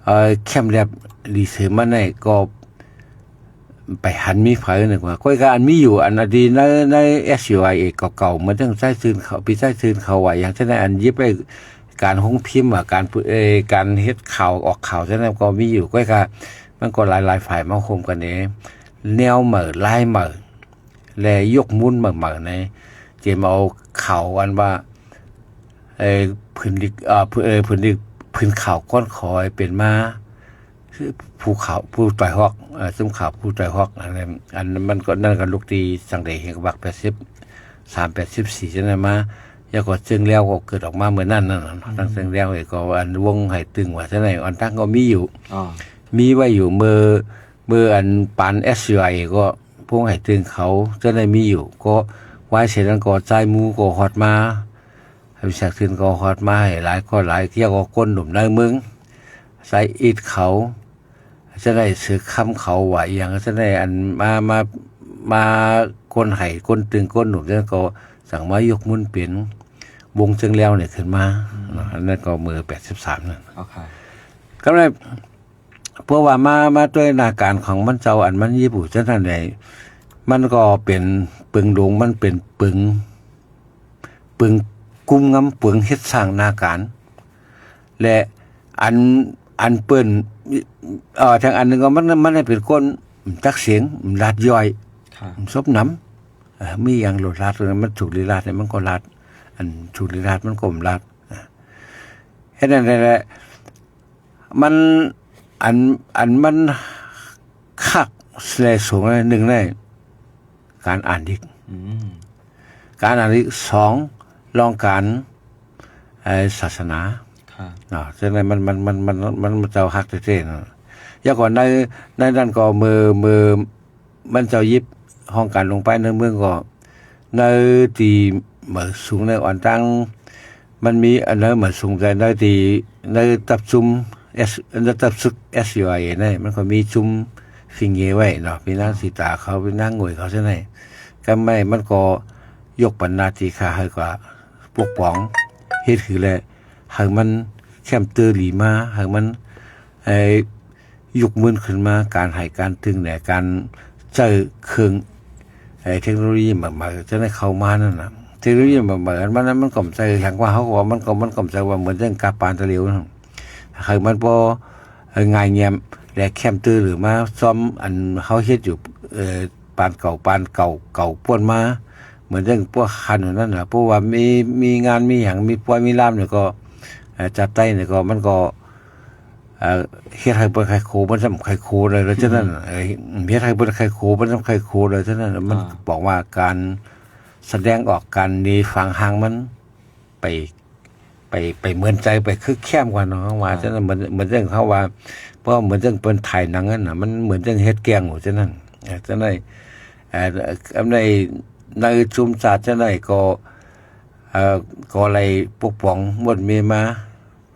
ເອີ ແຄມແລບລີເຊີມາໃນກໍໄປຫັນມີໄຟນະວ່າ ຂ້ອຍກໍອັນມີຢູ່ ອັນອະດີດໃນ ໃນ ເອສຢູໄອເອ ເກົ່າໆ ເມື່ອຕັ້ງໃຈຕື່ນເຂົາ ປີໃຈຕື່ນເຂົາວ່າ ຢ່າງເຊັ່ນໃນອັນຍິບໄດ້ ການໂຮງພິມວ່າ ການ ເອີ ການເຮັດຂ່າວອອກຂ່າວຈັ່ງນັ້ນກໍມີຢູ່ ຂ້ອຍກໍ ມັນກໍຫຼາຍໆຝ່າຍມາໂຮມກັນເດ້ ແນວໃໝ່ ລາຍໃໝ່ ແລະ ຍົກມູນໃໝ່ໆໃນ ເຈມເອົາຂ່າວອັນວ່າ ເອີ ຜືນລິກ ເອີ ຜືນລິກ ຜືນຂາວກ້ອນຂອຍເປັນມາ ຜູ້ຂາວ ຜູ້ຕ່ອຍຮອກ ເອີ ຊຸມຂາວຜູ້ຕ່ອຍຮອກ ອັນນັ້ນ ອັນນັ້ນມັນກໍ ນັ້ນກໍລຸກທີ່ສັງເດເຮງກະບັກແປດສິບສາມ ແປດສິບສີ່ຈັ່ງນັ້ນມາ ແລ້ວກໍເຊິ່ງແລ້ວກໍເກີດອອກມາເມື່ອນັ້ນນັ້ນ ທັງເຊິ່ງແລ້ວກໍອັນວົງໄຫຕຶງວ່າຈັ່ງໃດ ອັນຕັ້ງກໍມີຢູ່ ມີໄວ້ຢູ່ ເມື່ອ ເມື່ອອັນປານເອສຢູໄອກໍ ພວກໃຫ້ຕື່ມເຂົາຈະໄດ້ມີຢູ່ ກໍວາຍເສຍນັ້ນກໍຈ່າຍໝູ່ກໍຮອດມາ ໃຫ້ແຊກຂຶ້ນກໍຮອດມາ ໃຫ້ຫຼາຍກໍຫຼາຍ ກ່ຽວກັບຄົນໜຸ່ມໃນເມືອງ ໃສ່ອິດເຂົາ ຈະໄດ້ເສືອຄຳເຂົາວ່າອີ່ຫຍັງ ຈະໄດ້ອັນມາ ມາ ມາຄົນໃຫ້ຄົນຕຶງຄົນໜຸ່ມ ແລ້ວກໍສັ່ງມາຍົກມູນເປັນວົງເຊິ່ງແລ້ວນີ້ຂຶ້ນມາເນາະ ອັນນັ້ນກໍເມື່ອແປດສິບສາມນັ້ນ ກໍໄດ້ ເພາະວ່າມາ ມາດ້ວຍໜ້າການຂອງມັນເຈົ້າ ອັນມັນຍີ່ປູ່ຈັ່ງນັ້ນໃດ ມັນກໍເປັນເປິງຫຼວງ ມັນເປັນເປິງ ເປິງກຸມງຳ ເປິງເຮັດສ້າງໜ້າການ ແລະ ອັນ ອັນເປີ້ນ ເອີ ທາງອັນໜຶ່ງກໍມັນ ມັນເປັນຄົນຈັກສຽງ ລາດຍ່ອຍ ສົບນຳ ເອີ ມີຫຍັງໂລດລາດ ມັນຖືກລີລາດ ມັນກໍລາດ ອັນຖືກລີລາດ ມັນກໍລາດ ເຮັດນັ້ນແຫຼະ ມັນ ອັນ ອັນມັນຄັກແລະສູງແລະ ໜຶ່ງໃນການອ່ານດິກ ການອ່ານດິກ ສອງ ລອງການ ເອີ ສາສະໜາ ເນາະ ເຊິ່ງໃນມັນ ມັນ ມັນ ມັນ ມັນ ມັນເຈົ້າຮັກແທ້ໆ ແລ້ວກໍໃນ ໃນນັ້ນກໍເມື່ອ ເມື່ອ ມັນເຈົ້າຢິບຫ້ອງການລົງໄປໃນເມືອງກໍ ໃນທີ່ໝາຍສູງໃນອ່ອນຕັ້ງ ມັນມີອັນໃດໝາຍສູງໃຈໃນທີ່ ໃນຕັບຊຸມ ເອສ ໃນຕັບຊຶກ ເອສຢູໄອເອ ໃນມັນກໍມີຊຸມຟິງເງໄວ້ເນາະ ມີນາງສີຕາເຂົາ ມີນາງຫງວຍເຂົາຊັ້ນໃດ ກຳໄມມັນກໍຍົກປັນໜ້າທີ່ຂ້າໃຫ້ກວ່າປົກປ້ອງ ເຮັດຄືແລ ໃຫ້ມັນແຄມເຕີລີມາ ໃຫ້ມັນ ເອີ ຍຸກໝື່ນຂຶ້ນມາ ການໃຫ້ການຕຶງແດ່ ການໃຊ້ເຄື່ອງ ເອີ ເທັກໂນໂລຢີໃໝ່ໆ ຈະໄດ້ເຂົ້າມານັ້ນນະ ເທັກໂນໂລຢີໃໝ່ໆ ອັນມັນ ມັນກໍບໍ່ໃຊ້ຫຍັງວ່າ ເຮົາກໍວ່າມັນກໍ ມັນກໍບໍ່ໃຊ້ວ່າເໝືອນຈັ່ງກາບປານຕະຫຼຽວນະ ໃຫ້ມັນບໍ່ ເອີ ງ່າຍແງມ ແລະແຄມຕື່ ຫຼືມາຊອມອັນເຮົາເຮັດຢູ່ ເອີ ປານເກົ່າ ປານເກົ່າ ເກົ່າປ່ວນມາ ເໝືອນຈັ່ງພວກຂ້ານ້ອຍນັ້ນນະ ເພາະວ່າມີ ມີງານມີຫຍັງ ມີປ່ວຍມີລາມນີ້ກໍ ເອີ ຈາດໄຕ້ນີ້ກໍ ມັນກໍ ເອີ ເຮັດໃຫ້ເພິ່ນໄຄໂຄ ມັນສ່ຳໄຄໂຄໄດ້ແລ້ວ ເຈົ້ານັ້ນ ເອີ ເຮັດໃຫ້ເພິ່ນໄຄໂຄ ມັນສ່ຳໄຄໂຄໄດ້ ເຈົ້ານັ້ນ ມັນບອກວ່າການສະແດງອອກ ການໜີຝາງຫ່າງມັນໄປ ໄປ ໄປເໝືອນໃຈ ໄປຄຶກແຄມກວ່າເນາະ ເຮົາວ່າ ເຈົ້ານັ້ນ ເໝືອນ ເໝືອນຈັ່ງເຮົາວ່າ ເພາະເໝືອນຈັ່ງເພິ່ນຖ່າຍໜັງນັ້ນນະ ມັນເໝືອນຈັ່ງເຮັດແກ້ງ ເຈົ້ານັ້ນ ເອີ ຈັ່ງໃດ ເອີ ອັນໃດ ໃນຊຸມຊາດຈັ່ງໃດກໍ ເອີ ກໍໄດ້ປົກປ້ອງໝົດມີມາ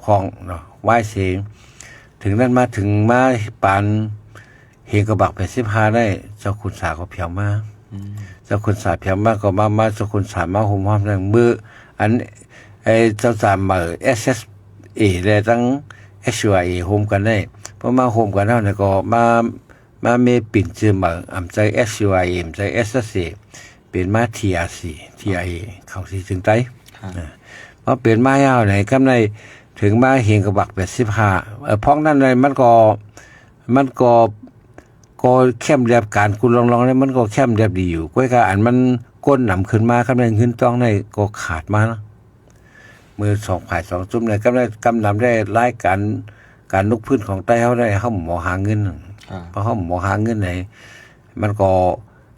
ພ້ອມເນາະ ວາຍເສ ເຖິງນັ້ນມາ ເຖິງມາປານ ເຮງກະບັກແປດສິບຫ້າໄດ້ ເຈົ້າຂຸນສາກໍພຽວມາ ອືມ ເຈົ້າຂຸນສາພຽວມາກໍມາ ມາ ເຈົ້າຂຸນສາມາໂຮມຮອມແລ້ວ ມື້ອັນ ໄອ້ເຈົ້າຈາມເໝີ ເອສເອສເອ ແລະທັງ ເອສຢູອາເອ ໂຮມກັນໄດ້ ພໍມາໂຮມກັນແລ້ວນີ້ກໍມາ ມາເມປ່ຽນຊື່ເໝີ ອຳໃຈ ເອສຢູອາເອ ອຳໃຈ ເອສເອສເອ ເປັນມາ ທີອາຊີ ທີອາເອ ເຂົ້າສີເຊີງໃຕ້ ອາ ພໍເປັນມາຍາວໃນກຳໃດ ເຖິງມາເຮງກະບັກແປດສິບຫ້າ ເອີ ພ້ອມນັ້ນເລີຍ ມັນກໍ ມັນກໍ ກໍແຄມແລບ ການກຸນລອງໆ ນີ້ ມັນກໍແຄມແລບດີຢູ່ ກ້ວຍກາອັນມັນກົ້ນນຳຂຶ້ນມາ ຄຳໃດເງິນຕອງໃນກໍຂາດມາເນາະ ມື້ສອງຝ່າຍສອງຊຸມໃນກຳໃດ ກຳນຳໄດ້ລາຍການ ການລຸກຟື້ນຂອງໄຕ້ເຮົາໄດ້ ເຮົາບໍ່ຫາເງິນ ອາ ເພາະເຮົາບໍ່ຫາເງິນໃນ ມັນກໍ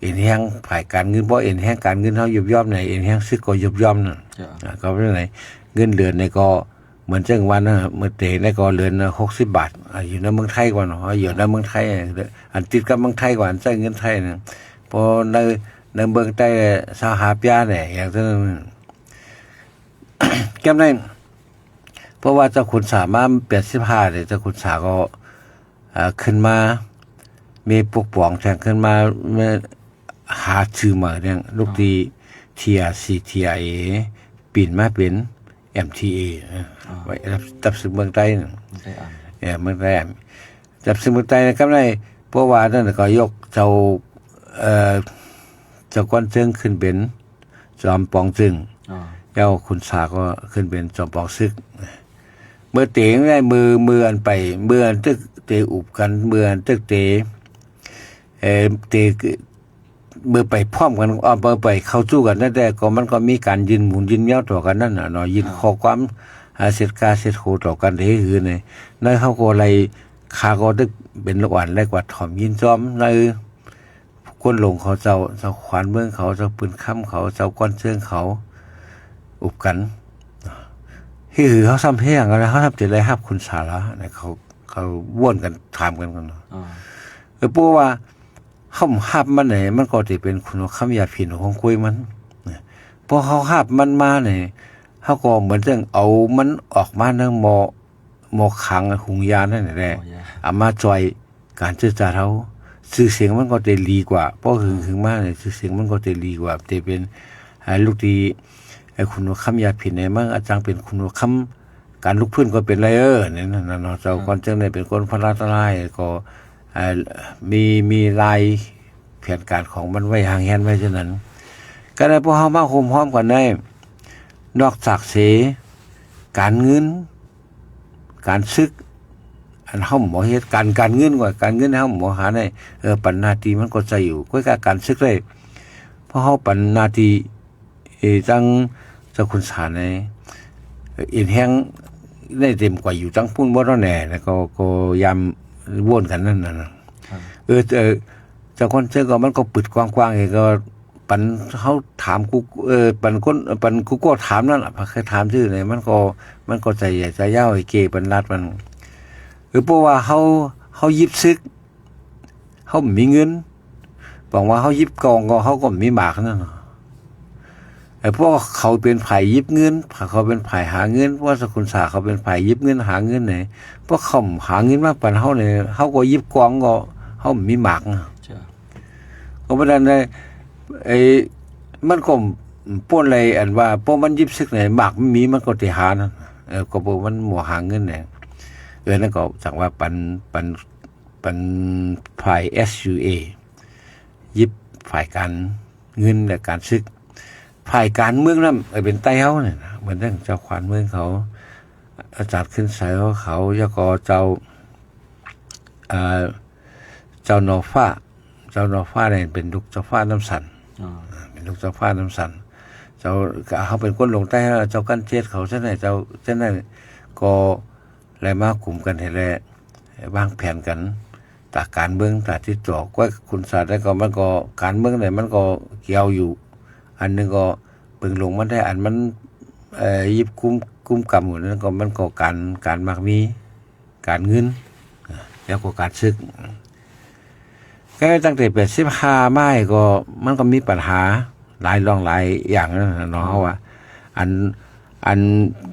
ເອັນແຮງຝ່າຍການເງິນ ເພາະເອັນແຮງການເງິນເຮົາຍຸບຍ່ອມໃນ ເອັນແຮງຊຶກກໍຍຸບຍ່ອມນັ້ນ ອາ ກໍເປັນໃດ ເງິນເດືອນໃນກໍ ເໝືອນຈັ່ງວ່ານະ ເມື່ອເຕໃນກໍເດືອນຫົກສິບບາດ ອາ ຢູ່ໃນເມືອງໄທກ່ອນເນາະ ຢູ່ໃນເມືອງໄທ ອັນຕິດກັບເມືອງໄທກ່ອນ ໃຊ້ເງິນໄທນະ ເພາະໃນ ໃນເມືອງໃຕ້ຊາວຫ້າປຽແດ່ ຢ່າງຊັ້ນ ຈຳໄດ້ ເພາະວ່າເຈົ້າຂຸນສາມາແປດສິບຫ້າເດ ເຈົ້າຂຸນສາກໍ ເອີ ຂຶ້ນມາ ມີປົກປ້ອງແທງຂຶ້ນມາ ມາຫາຊື່ໃໝ່ແດງ ລູກທີ່ ທີອາຊີ ທີອາເອ ປ່ຽນມາເປັນ ເອັມທີເອ ເອີ ໄວ້ ຈັບ ຈັບຊຶກເມືອງໃຕ້ນັ້ນ ເອີ ເມືອງໃຕ້ ຈັບຊຶກເມືອງໃຕ້ນະ ກຳໄດ້ ເພາະວ່ານັ້ນກໍຍົກເຈົ້າ ເອີ ເຈົ້າກວນເຊີງຂຶ້ນເປັນ ຈອມປອງເຊີງ ເຈົ້າຂຸນສາກໍຂຶ້ນເປັນຈອມປອງຊຶກ ເມື່ອເຕໃນມື ມືອັນໄປ ມືອັນຕຶກເຕອຸບກັນ ມືອັນຕຶກເຕ ເອີ ເຕ ມືໄປພ້ອມກັນ ເອີ ມືໄປເຂົ້າສູ້ກັນນັ້ນແຫຼະ ກໍມັນກໍມີການຍື່ນໝູນຍື່ນແມວຕໍ່ກັນນັ້ນນະເນາະ ຍື່ນຂໍ້ຄວາມ ອາ ເຊັດກາເຊັດໂຄຕໍ່ກັນເດ້ ຄືໃນ ໃນເຮົາກໍໄດ້ ຂ້າກໍໄດ້ເປັນລູກອ່ອນ ໄດ້ກວາດຖອມຍິນຈອມໃນ ກົນຫຼົງເຂົາເຈົ້າ ເຈົ້າຂວານເມືອງເຂົາ ເຈົ້າປືນຄຳເຂົາ ເຈົ້າກວນເຊີງເຂົາ ອຸບກັນ ເຮັດໃຫ້ເຮົາຊ້ຳແຮງ ເຮົາຊ້ຳຈະໄດ້ຮັບຄຸນສາລາ ເຂົາ ເຂົາວຽນກັນຖາມກັນ ເອີ ເພາະວ່າເຮົາຮັບມັນນີ້ ມັນກໍຈະເປັນຄຸນຄຳຢາພິນຂອງກົວມັນ ພໍເຮົາຮັບມັນມານີ້ ເຮົາກໍເໝືອນຈັ່ງເອົາມັນອອກມານຳໝໍ້ ໝໍ້ຂັງຫຸງຢານັ້ນແຫຼະ ເອົາມາຊ່ອຍການເຈີຈາດເຮົາ ຊື່ສຽງມັນກໍຈະດີກວ່າ ພໍຫຶງ ຫຶງມານີ້ ຊື່ສຽງມັນກໍຈະດີກວ່າ ຈະເປັນ ອ່າ ລູກທີ່ ອ່າ ຄຸນຄຳຢາພິນນີ້ ມັນອາດຈັ່ງເປັນຄຸນຄຳ ການລຸກຟື້ນກໍເປັນໄລເອີ ນີ້ນະເນາະ ເຈົ້າ ອືມ ກ່ອນຈັ່ງໄດ້ເປັນຄົນພະລາຕະລາຍ ກໍ ອ່າ ມີ ມີລາຍແຜນການຂອງມັນໄວ້ ຮ່າງແຮນໄວ້ ສະນັ້ນ ກະໄດ້ ພວກເຮົາມາໂຮມຮອມກັນໄດ້ ນອກຈາກເສ ການເງິນ ການຊຶກ ອັນເຮົາບໍ່ເຮັດການ ການເງິນວ່າ ການເງິນເຮົາບໍ່ຫາໄດ້ ເອີ ປັນໜ້າທີ່ມັນກໍໃຊ້ຢູ່ ກໍການຊຶກໄດ້ ເພາະເຮົາປັນໜ້າທີ່ ເອີ ທັງເຈົ້າຂຸນສານໃນ ເອີ ເອັນແຮງໄດ້ເຕັມກວ່າຢູ່ທັງພຸ້ນບໍ່ເນາະແດ່ ແລ້ວກໍ ກໍຍາມວຽນກັນນັ້ນນະ ເອີ ເອີ ເຈົ້າຄອນເຊີນກໍມັນກໍປຶດກວ້າງໆ ເອ ກໍປັນເຮົາຖາມກູ ເອີ ປັນຄົນ ປັນກູໂກຖາມນັ້ນລະ ໃຜເຄີຍຖາມຊື່ໃດ ມັນກໍ ມັນກໍໃຈໃຫຍ່ໃຈຍາວ ເອ ເກປັນລັດມັນ ເອີ ເພາະວ່າເຮົາ ເຮົາຢິບຊຶກ ເຮົາບໍ່ມີເງິນ ບອກວ່າເຮົາຢິບກອງກໍເຮົາກໍບໍ່ມີໝາກນັ້ນ ເພາະເຂົາເປັນຝ່າຍຢິບເງິນ ເຂົາເປັນຝ່າຍຫາເງິນ ເພາະວ່າສະກຸນສາເຂົາເປັນຝ່າຍຢິບເງິນຫາເງິນນີ້ ເພາະເຂົາຫາເງິນມາປັນເຮົານີ້ ເຮົາກໍຢິບກອງກໍເຮົາບໍ່ມີໝາກ ເຈົ້າ ກໍບໍ່ໄດ້ ໄອ້ ມັນກໍບໍ່ໄດ້ອັນວ່າ ເພາະມັນຢິບຊຶກນີ້ ໝາກມັນມີ ມັນກໍຊິຫານັ້ນ ເອີ ກໍບໍ່ ມັນບໍ່ຫາເງິນແຫຼະ ເອີ ນັ້ນກໍຈັ່ງວ່າປັນ ປັນ ປັນຝ່າຍ ເອສຢູເອ ຍຶດຝ່າຍການເງິນ ແລະ ການຊຶກ ຝ່າຍການເມືອງນຳ ເອີ ເປັນໄຕ້ເຮົານີ້ນະ ເໝືອນດັ່ງເຈົ້າຂວັນເມືອງເຂົາ ອາຈານຂຶ້ນໄຊເຂົາ ແລ້ວກໍເຈົ້າ ເອີ ເຈົ້າໜໍ່ຟ້າ ເຈົ້າໜໍ່ຟ້ານີ້ເປັນລູກເຈົ້າຟ້ານ້ຳສັນ ເປັນລູກເຈົ້າຟ້ານ້ຳສັນ. ເຈົ້າ ເຮົາເປັນຄົນຫຼົງໃຕ້ ເຈົ້າກັນເຈັດເຂົາຊັ້ນໃດ ເຈົ້າຊັ້ນໃດ ກໍໄດ້ມາກຸມກັນຫັ້ນແຫຼະ ວາງແຜນກັນ ຕາການເມືອງ ຕາຕິດຕໍ່ ກວ່າຂຸນສາໄດ້ກໍ ມັນກໍ ການເມືອງນີ້ມັນກໍກ່ຽວຢູ່ ອັນໜຶ່ງກໍເບິ່ງລົງມາໄດ້ ອັນມັນ ເອີ ຢິບກຸມ ກຸມກຳຢູ່ນັ້ນກໍ ມັນກໍການ ການມັກມີ ການເງິນ ແລ້ວກໍການເສິກ. ກໍຕັ້ງແຕ່ແປດສິບຫ້າມາກໍ ມັນກໍມີບັນຫາຫຼາຍລອງຫຼາຍຢ່າງນັ້ນນະເນາະ ເຮົາວ່າ ອັນ ອັນ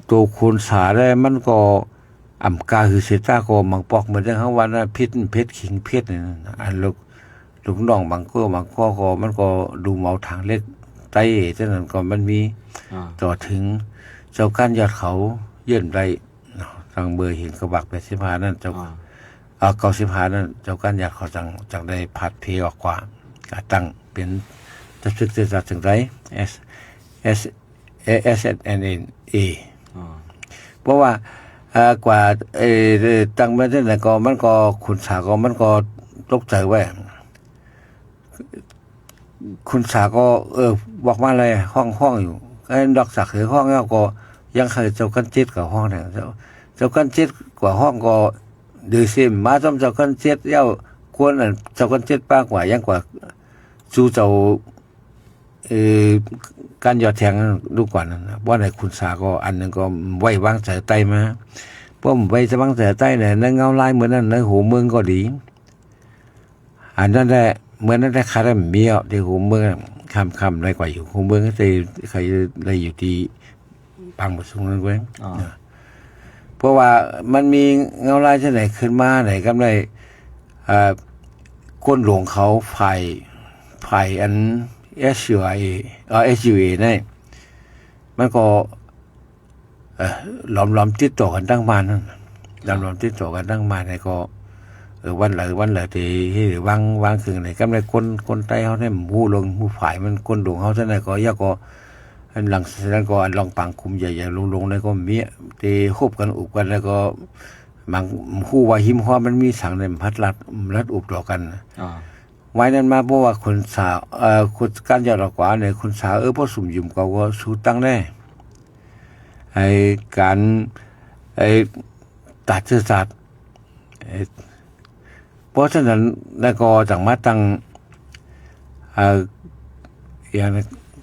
ໂຕຂຸນສາໄດ້ ມັນກໍອຳກາຄືເສຕາກໍມັງປອກ ເໝືອນຈັ່ງເຮົາວ່ານະ ເພັດ ເພັດ ຂີງເພັດ ອັນລູກ ລູກນ້ອງບາງຄົນ ບາງກໍ ກໍ ມັນກໍດູເໝົາທາງເຫຼັກໃຕ້ ຈັ່ງນັ້ນກໍມັນມີ ຕໍ່ເຖິງເຈົ້າການຍອດເຂົາ ເຢີ້ນໄດ້ເນາະ ທາງເບີເຫັນກະບັກແປດສິບຫ້ານັ້ນ ເຈົ້າ ເອີ ເກົ້າສິບຫ້ານັ້ນ ເຈົ້າການຍາດເຂົາຈັ່ງ ຈັ່ງໄດ້ພັດເພອອກກວ່າ ກະຕັ້ງເປັນຈັບສຶກຈັບຈັດຈັ່ງໃດ ເອສ ເອສ ເອສເອັນເອັນເອ ເພາະວ່າ ເອີ ກວ່າ ເອີ ຕັ້ງມາຈັ່ງໃດກໍ ມັນກໍ ຂຸນສາກໍ ມັນກໍຕົກໃຈໄວ້ ຂຸນສາກໍ ເອີ ບອກມາເລີຍ ຮ້ອງ ຮ້ອງຢູ່ ນອກຈາກເຄີຍຮ້ອງແລ້ວກໍ ຍັງໃຫ້ເຈົ້າກັນເຈັດກໍຮ້ອງແດ່ ເຈົ້າ ເຈົ້າກັນເຈັດກໍຮ້ອງກໍ ໂດຍເສມມາຈອມເຈົ້າກັນເຈັດແລ້ວ ຄວນອັນເຈົ້າກັນເຈັດປາກວ່າ ຍັງກວ່າສູ່ເຈົ້າ ເອີ ການຍອດແທງລູກກວ່ານັ້ນນະ ບໍ່ໃຫ້ຂຸນສາກໍ ອັນໜຶ່ງກໍໄວ້ວາງໃຈໃຕ້ມາ ບໍ່ໄວ້ວາງໃຈໃຕ້ໃນ ໃນເງົາລາຍມື້ນັ້ນ ໃນຫົວເມືອງກໍດີ ອັນນັ້ນແຫຼະ ເມື່ອນັ້ນແຫຼະ ຂາດແລ້ວມີເອົາທີ່ຫົວເມືອງ ຄ່ຳໆ ໄດ້ກວ່າຢູ່ຫົວເມືອງ ແຕ່ໃຄໄດ້ຢູ່ທີ່ປາງປະຊຸງນັ້ນເວີຍ ເພາະວ່າມັນມີເງົາລາຍຈັ່ງໃດຂຶ້ນມາໃນກຳໄລ ເອີ ກົນຫຼວງເຂົາ ຝ່າຍ ຝ່າຍອັນ ເອສຢູເອ ເອີ ເອສຢູເອ ນີ້ ມັນກໍ ເອີ ຫຼອມໆຕິດຕໍ່ກັນຕັ້ງມານນັ້ນ ຫຼອມໆຕິດຕໍ່ກັນຕັ້ງມານໃນກໍ ເອີ ວັນລະ ວັນລະເດ ວາງ ວາງເຄື່ອງໃນກຳໃນຄົນ ຄົນໃຕ້ເຮົານີ້ຮູ້ເລື່ອງຮູ້ຝ່າຍ ມັນຄົນດົງເຮົາຊັ້ນໃດກໍ ຢາກກໍ ອັນຫຼັງຈາກນັ້ນກໍ ອັນລອງປາງກຸ່ມໃຫຍ່ໆລົງໆໃນກໍມີ ເຕຮົບກັນອຸບກັນ ແລ້ວກໍບາງ ຮູ້ວ່າຫິມຮອດມັນມີສັງໃນມັນພັດລັດ ລັດອຸບຕໍ່ກັນ ວາຍນັ້ນມາ ເພາະວ່າຂຸນສາ ເອີ ຂຸນ ການຢອດອອກກວ່າໃນຂຸນສາ ເອີ ບໍ່ສົມຢູ່ເຂົາກໍສູ້ຕັ້ງແດ່ ໄອ້ການ ໄອ້ຕາດເຊື້ອຊາດ ເພາະສະນັ້ນ ແລ້ວກໍຈັ່ງມາຕັ້ງ ເອີ ຢ່າງ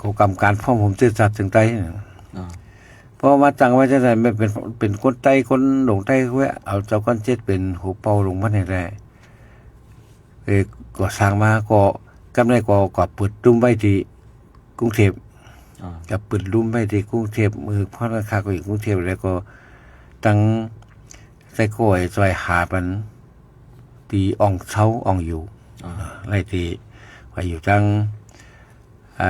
ກໍກຳການພ້ອມໂຮມເຊື້ອຊາດຈັ່ງໃດ ເພາະມາຕັ້ງໄວ້ຈັ່ງໃດ ແມ່ນເປັນ ເປັນຄົນໃຕ້ ຄົນດົງໃຕ້ ເອົາເຈົ້າກ້ອນເຈັດເປັນຫົວເປົ່າລົງມານີ້ແຫຼະ. ເອີ ກໍສ້າງມາ ກໍກຳໄດ້ກໍ ກໍປຶດລຸ່ມໄວ້ທີ່ກຸງເທບ ກໍປຶດລຸ່ມໄວ້ທີ່ກຸງເທບ ມື້ພອນຂ້າກໍຢູ່ກຸງເທບ ແລ້ວກໍຕັ້ງໃສ່ກໍໃຫ້ຊ່ອຍຫາປັນທີ່ອ່ອງເຊົາອ່ອງຢູ່ ໄລ່ທີ່ໄປຢູ່ທາງ ເອີ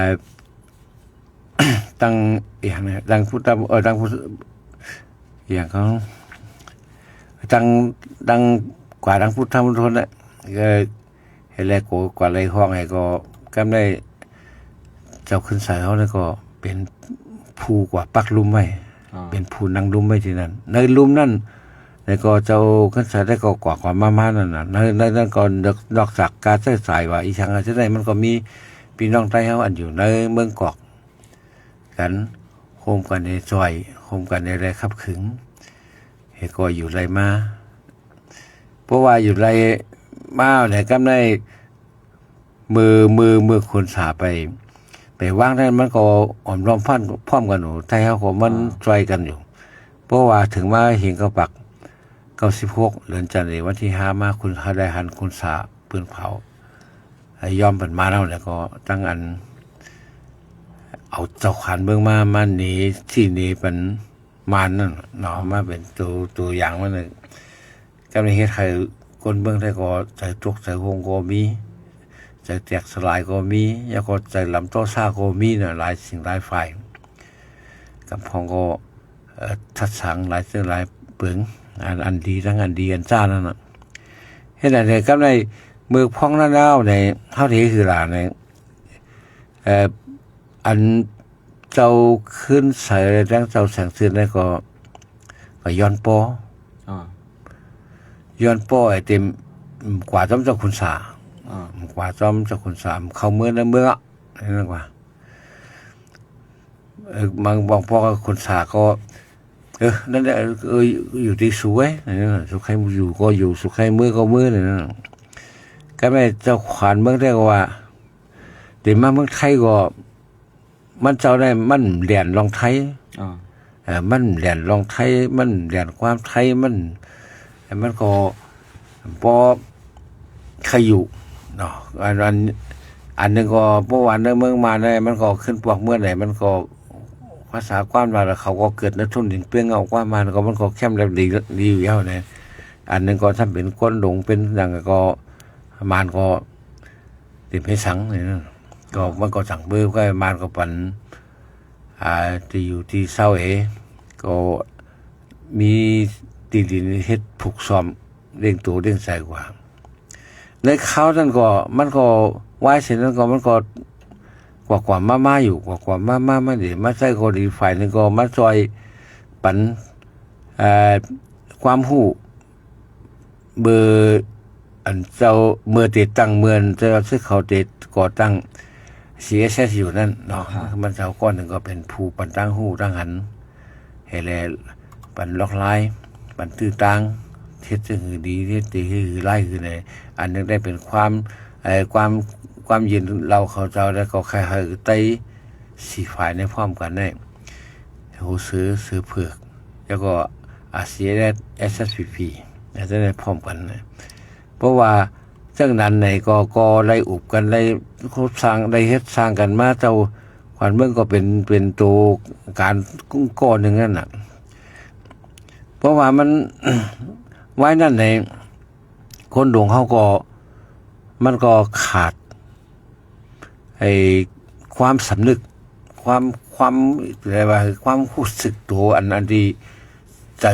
ຕັ້ງອີຫຍັງນະ ຕັ້ງພຸດທະ ເອີ ຕັ້ງພຸດ ອີຫຍັງເຂົາ ຕັ້ງ ຕັ້ງກວ່າ ຕັ້ງພຸດທະມົນທົນນະ ເອີ ເຮັດແລ້ວກໍກວ່າໄລ່ຮ້ອງໃຫ້ກໍກຳໄດ້ ເຈົ້າຂຶ້ນສາຍເຮົານັ້ນກໍເປັນຜູ້ກວ່າປັກລຸ່ມໄວ້ ເປັນຜູ້ນັ່ງລຸ່ມໄວ້ທີ່ນັ້ນ ໃນລຸ່ມນັ້ນ ແລ້ວກໍເຈົ້າຂຶ້ນສາຍໄດ້ກໍກວ່າ ກວ່າມາ ມານັ້ນນະ ໃນ ໃນນັ້ນກໍນອກ ນອກຈາກການໃຊ້ຈ່າຍວ່າອີຫຍັງຈັ່ງໃດ ມັນກໍມີພີ່ນ້ອງໄທເຮົາອັນຢູ່ໃນເມືອງກອກ ກັນ ໂຮມກັນໃຫ້ຊ່ອຍ ໂຮມກັນໃຫ້ໄດ້ຂັບຂຶງ ໃຫ້ກໍຢູ່ໄລ່ມາ ເພາະວ່າຢູ່ໄລ່ມາແລ້ວກຳໄດ້ ມື້ ມື້ ມື້ຂຸນສາໄປ ໄປວາງນັ້ນ ມັນກໍອອມລ້ອມພັນພ້ອມກັນຢູ່ ໄທເຮົາກໍມັນຊ່ອຍກັນຢູ່ ເພາະວ່າເຖິງມາເຫັນເຂົາປັກ ເກົ້າສິບຫົກ ເດືອນຈັນເອ ວັນທີຫ້າມາ ຄຸນ ເຮົາໄດ້ຫັນຂຸນສາປືນເຜົາ ຍອມເພິ່ນມາແລ້ວ ແລ້ວກໍຕັ້ງອັນ ເອົາເຈົ້າຂານເມືອງມາ ມາເນ ຊີ້ເນປັນມານນັ້ນເນາະ ມາເປັນໂຕ ໂຕຢ່າງມັນ ກຳໄດ້ເຮັດໃຫ້ຄົນເມືອງໄທກໍໃຈຕົກໃຈໂຮງກໍມີ ໃຈແຕກສະຫຼາຍກໍມີ ແລ້ວກໍໃຈລຳຕໍ່ຊ້າກໍມີນະ ຫຼາຍສິ່ງຫຼາຍຝ່າຍ ກຳພ້ອງກໍ ເອີ ທັດສັງຫຼາຍເທື່ອຫຼາຍເປີງ ອັນ ອັນດີທັງອັນດີອັນຊ້ານັ້ນນະ ເຮັດໃດກໍໄດ້ ເມື່ອພ້ອງນັ້ນແລ້ວໃນ ເຮົາເທຄືຫຼາໃນ ເອີ ອັນເຈົ້າຄືນໃສ ແລະ ທັງເຈົ້າແສງເຊີນໄດ້ກໍ ກໍຍ້ອນປໍ ຍ້ອນປໍໄອ້ເຕັມ ກວາດຈອມເຈົ້າຂຸນສາ ອາ ກວາດຈອມເຈົ້າຂຸນສາ ເຂົ້າເມືອງໃນເມືອງອະ ນັ້ນກວ່າ ເອີ ບາງ ບາງພວກຂຸນສາກໍ ເອີ ນັ້ນແຫຼະ ເອີ ຢູ່ທີ່ສູເວີຍ ເອີ ສຸໃຄຢູ່ກໍຢູ່ ສຸໃຄເມືອກໍເມືອ ນັ້ນ ກໍແມ່ນເຈົ້າຂວານເມືອງໄທກໍວ່າ ເດມາເມືອງໄທກໍ ມັນເຈົ້າໄດ້ ມັນແລ່ນລອງໄທ ອາ ເອີ ມັນແລ່ນລອງໄທ ມັນແລ່ນຄວາມໄທ ມັນ ມັນກໍບໍ່ໃຄ່ຢູ່ເນາະ ອັນ ອັນ ອັນໜຶ່ງກໍບໍ່ວ່າໃນເມືອງມານໃດ ມັນກໍຂຶ້ນປອກເມືອງໃດ ມັນກໍພາສາກວາມວ່າ ເຂົາກໍເກີດໃນທົ່ງດິນເປ່ງ ເອົາກວາມມານກໍ ມັນກໍແຄມແລບດີ ດີຢູ່ແລ້ວນະ ອັນໜຶ່ງກໍຖ້າເປັນຄົນຫຼົງເປັນຫຍັງກໍ ມານກໍ ເຕັມເຮັດສັງນີ້ນະ ກໍ ມັນກໍສັ່ງເບີ ກໍມານກໍປັນ ອ່າ ທີ່ຢູ່ທີ່ເຊົາເອ ກໍມີທີ່ດິນເຮັດຜຸກຊ້ອມ ລ້ຽງໂຕລ້ຽງໄສ້ກວ່າ ໃນຄາວນັ້ນກໍ ມັນກໍວາຍເສັ້ນນັ້ນກໍ ມັນກໍກວ່າໆມາໆຢູ່ ກວ່າໆມາໆ ມາດີ ມາໃຊ້ກໍດີ ຝ່າຍໜຶ່ງກໍມາຊ່ອຍປັນ ເອີ ຄວາມຮູ້ ເມື່ອອັນເຈົ້າ ເມື່ອເຕະຕັ້ງ ເມື່ອອັນເຈົ້າເສກເຂົາເຕະກໍ່ຕັ້ງ CSSU ນັ້ນເນາະ ອາຮະ ມັນເຈົ້າກ້ອນໜຶ່ງກໍເປັນຜູ້ປັນຕາງຮູ້ຕາງຫັນ ໃຫ້ແລ ປັນລອກລາຍ ປັນຕື້ຕ່າງ ເຮັດຈັ່ງໃດດີ ເຮັດຈັ່ງໃດໃຫ້ຫຼາຍຂຶ້ນໃດ ອັນໜຶ່ງໄດ້ເປັນຄວາມ ເອີ ຄວາມ ຄວາມເຢັນເລົ່າເຂົາເຈົ້າ ແລ້ວກໍໃຫ້ໄທສີ່ຝ່າຍໃນພ້ອມກັນໄດ້ ໂຮເຊີ ເສືອເຜືອກ ແລ້ວກໍ RCSS SSPP ແລ້ວຈະໄດ້ພ້ອມກັນນະ ເພາະວ່າຈັ່ງນັ້ນໃນກໍ ກໍໄດ້ອຸບກັນ ໄດ້ຄົບສ້າງ ໄດ້ເຮັດສ້າງກັນມາ ເຈົ້າຂວັນເມືອງກໍເປັນ ເປັນໂຕການກໍໜຶ່ງນັ້ນນະ ເພາະວ່າມັນ ວາຍນັ້ນໃນ ຄົນດົງເຮົາກໍ ມັນກໍຂາດ ໄອ້ຄວາມສຳນຶກ ຄວາມ ຄວາມ ເອີ້ນວ່າ ຄວາມຮູ້ສຶກໂຕ ອັນ ອັນທີ່ໃຈ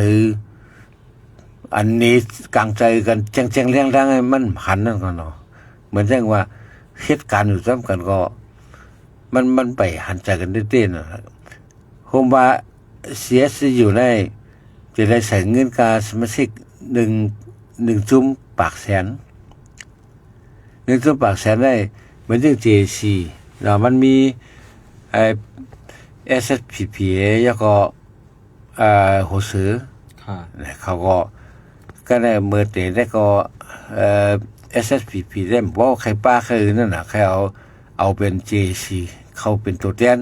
ອັນນີ້ກາງໃຈກັນແຈ້ງໆແຈ້ງໆ ໃຫ້ມັນຫັນນັ້ນກ່ອນເນາະ ເໝືອນຈັ່ງວ່າເຮັດການຢູ່ນຳກັນກໍ ມັນ ມັນໄປຫັນໃຈກັນເດ້ໆ ນະ ໂຮມວ່າ CSU ໃນ ຈະໄດ້ໃຊ້ເງິນຄ່າສະມາຊິກໜຶ່ງ ໜຶ່ງຈຸ່ມປາກແສນ ໜຶ່ງຈຸ່ມປາກແສນໃນ ມັນຈຶ່ງ JAC ເນາະ ມັນມີ ເອີ SSPP ແລ້ວກໍ ເອີ ໂຮເຊີ ເຂົາກໍ ກໍໄດ້ເມີເຕ ແລ້ວກໍ ເອີ SSPP ໄດ້ບໍ່ໃຄ່ປະໃຄ່ນັ້ນນະ ໃຄ່ເອົາ ເອົາເປັນ JAC ເຂົ້າເປັນຕົວແທນ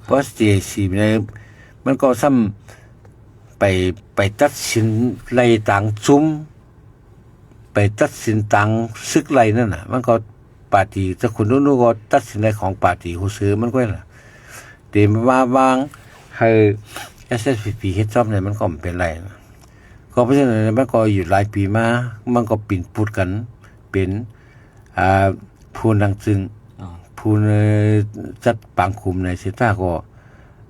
ເພາະ JAC ໃນ ມັນກໍຊ້ຳໄປ ໄປຕັດສິນໄລ່ຕາງຊຸມ ໄປຕັດສິນຕາງສຶກໄລ່ນັ້ນນະ ມັນກໍປາຕີເຈົ້າຂຸນນູນູກໍຕັດສິນໄລ່ຂອງປາຕີໂຮເຊີມັນກໍລະ ເຕມາວາງໃຫ້ SSPP ເຮັດຊອບໃນມັນກໍບໍ່ເປັນໄລນະ ກໍເພາະສະນັ້ນມັນກໍຢູ່ຫຼາຍປີມາ ມັນກໍປິ່ນປຸດກັນເປັນ ອ່າ ຜູ້ນັ່ງຈຶ່ງ ຜູ້ຈັດປາງຄຸມໃນເຊຕາກໍ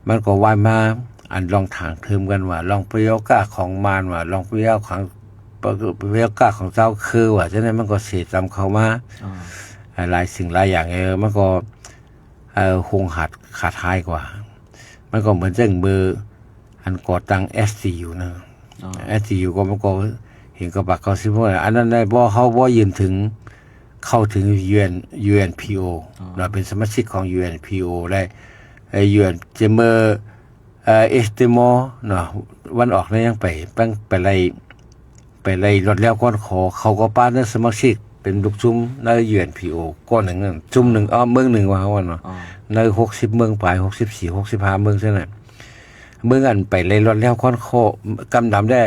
ມັນກໍວ່າມາ ອັນລອງຖາງເທີມກັນວ່າ ລອງປະໂຍກາຂອງມານວ່າ ລອງປະໂຍກຂອງ ປະ ປະໂຍກາຂອງຊາວເຄີວ່າ ຈັ່ງໃດມັນກໍເສຈຳເຂົ້າມາ ຫຼາຍສິ່ງຫຼາຍຢ່າງ ເອີ ມັນກໍ ເອີ ຫົງຫັດຂາດຫາຍກວ່າ ມັນກໍເໝືອນຈັ່ງເບີ ອັນກໍ່ຕັ້ງ STU ນະ STU ກໍມັນກໍເຫັນກັບປາກເກົ້າສິບຫົກ ອັນນັ້ນໄດ້ບໍ່ ເຮົາບໍ່ຢືນເຖິງ ເຂົ້າເຖິງ UN UNPO ເນາະ ເປັນສະມາຊິກຂອງ UNPO ໄດ້ UN ຈະເມີ ເອີ ເອສຕິມໍເນາະ ວັນອອກນີ້ຍັງໄປ ໄປໄລ່ ໄປໄລ່ລອດແລ້ວກ່ອນຂໍ ເຂົາກໍປະໃນສະມາຊິກເປັນລູກຊຸມໃນ UNPO ກ້ອນໜຶ່ງ ຊຸມໜຶ່ງ ເອີ ເມືອງໜຶ່ງວ່າເຮົາເນາະ ໃນຫົກສິບເມືອງປາຍ ຫົກສິບສີ່ ຫົກສິບຫ້າເມືອງຊັ້ນນະ ເມືອງອັນໄປໄລ່ລອດແລ້ວກ່ອນຂໍ ກຳດຳແດ່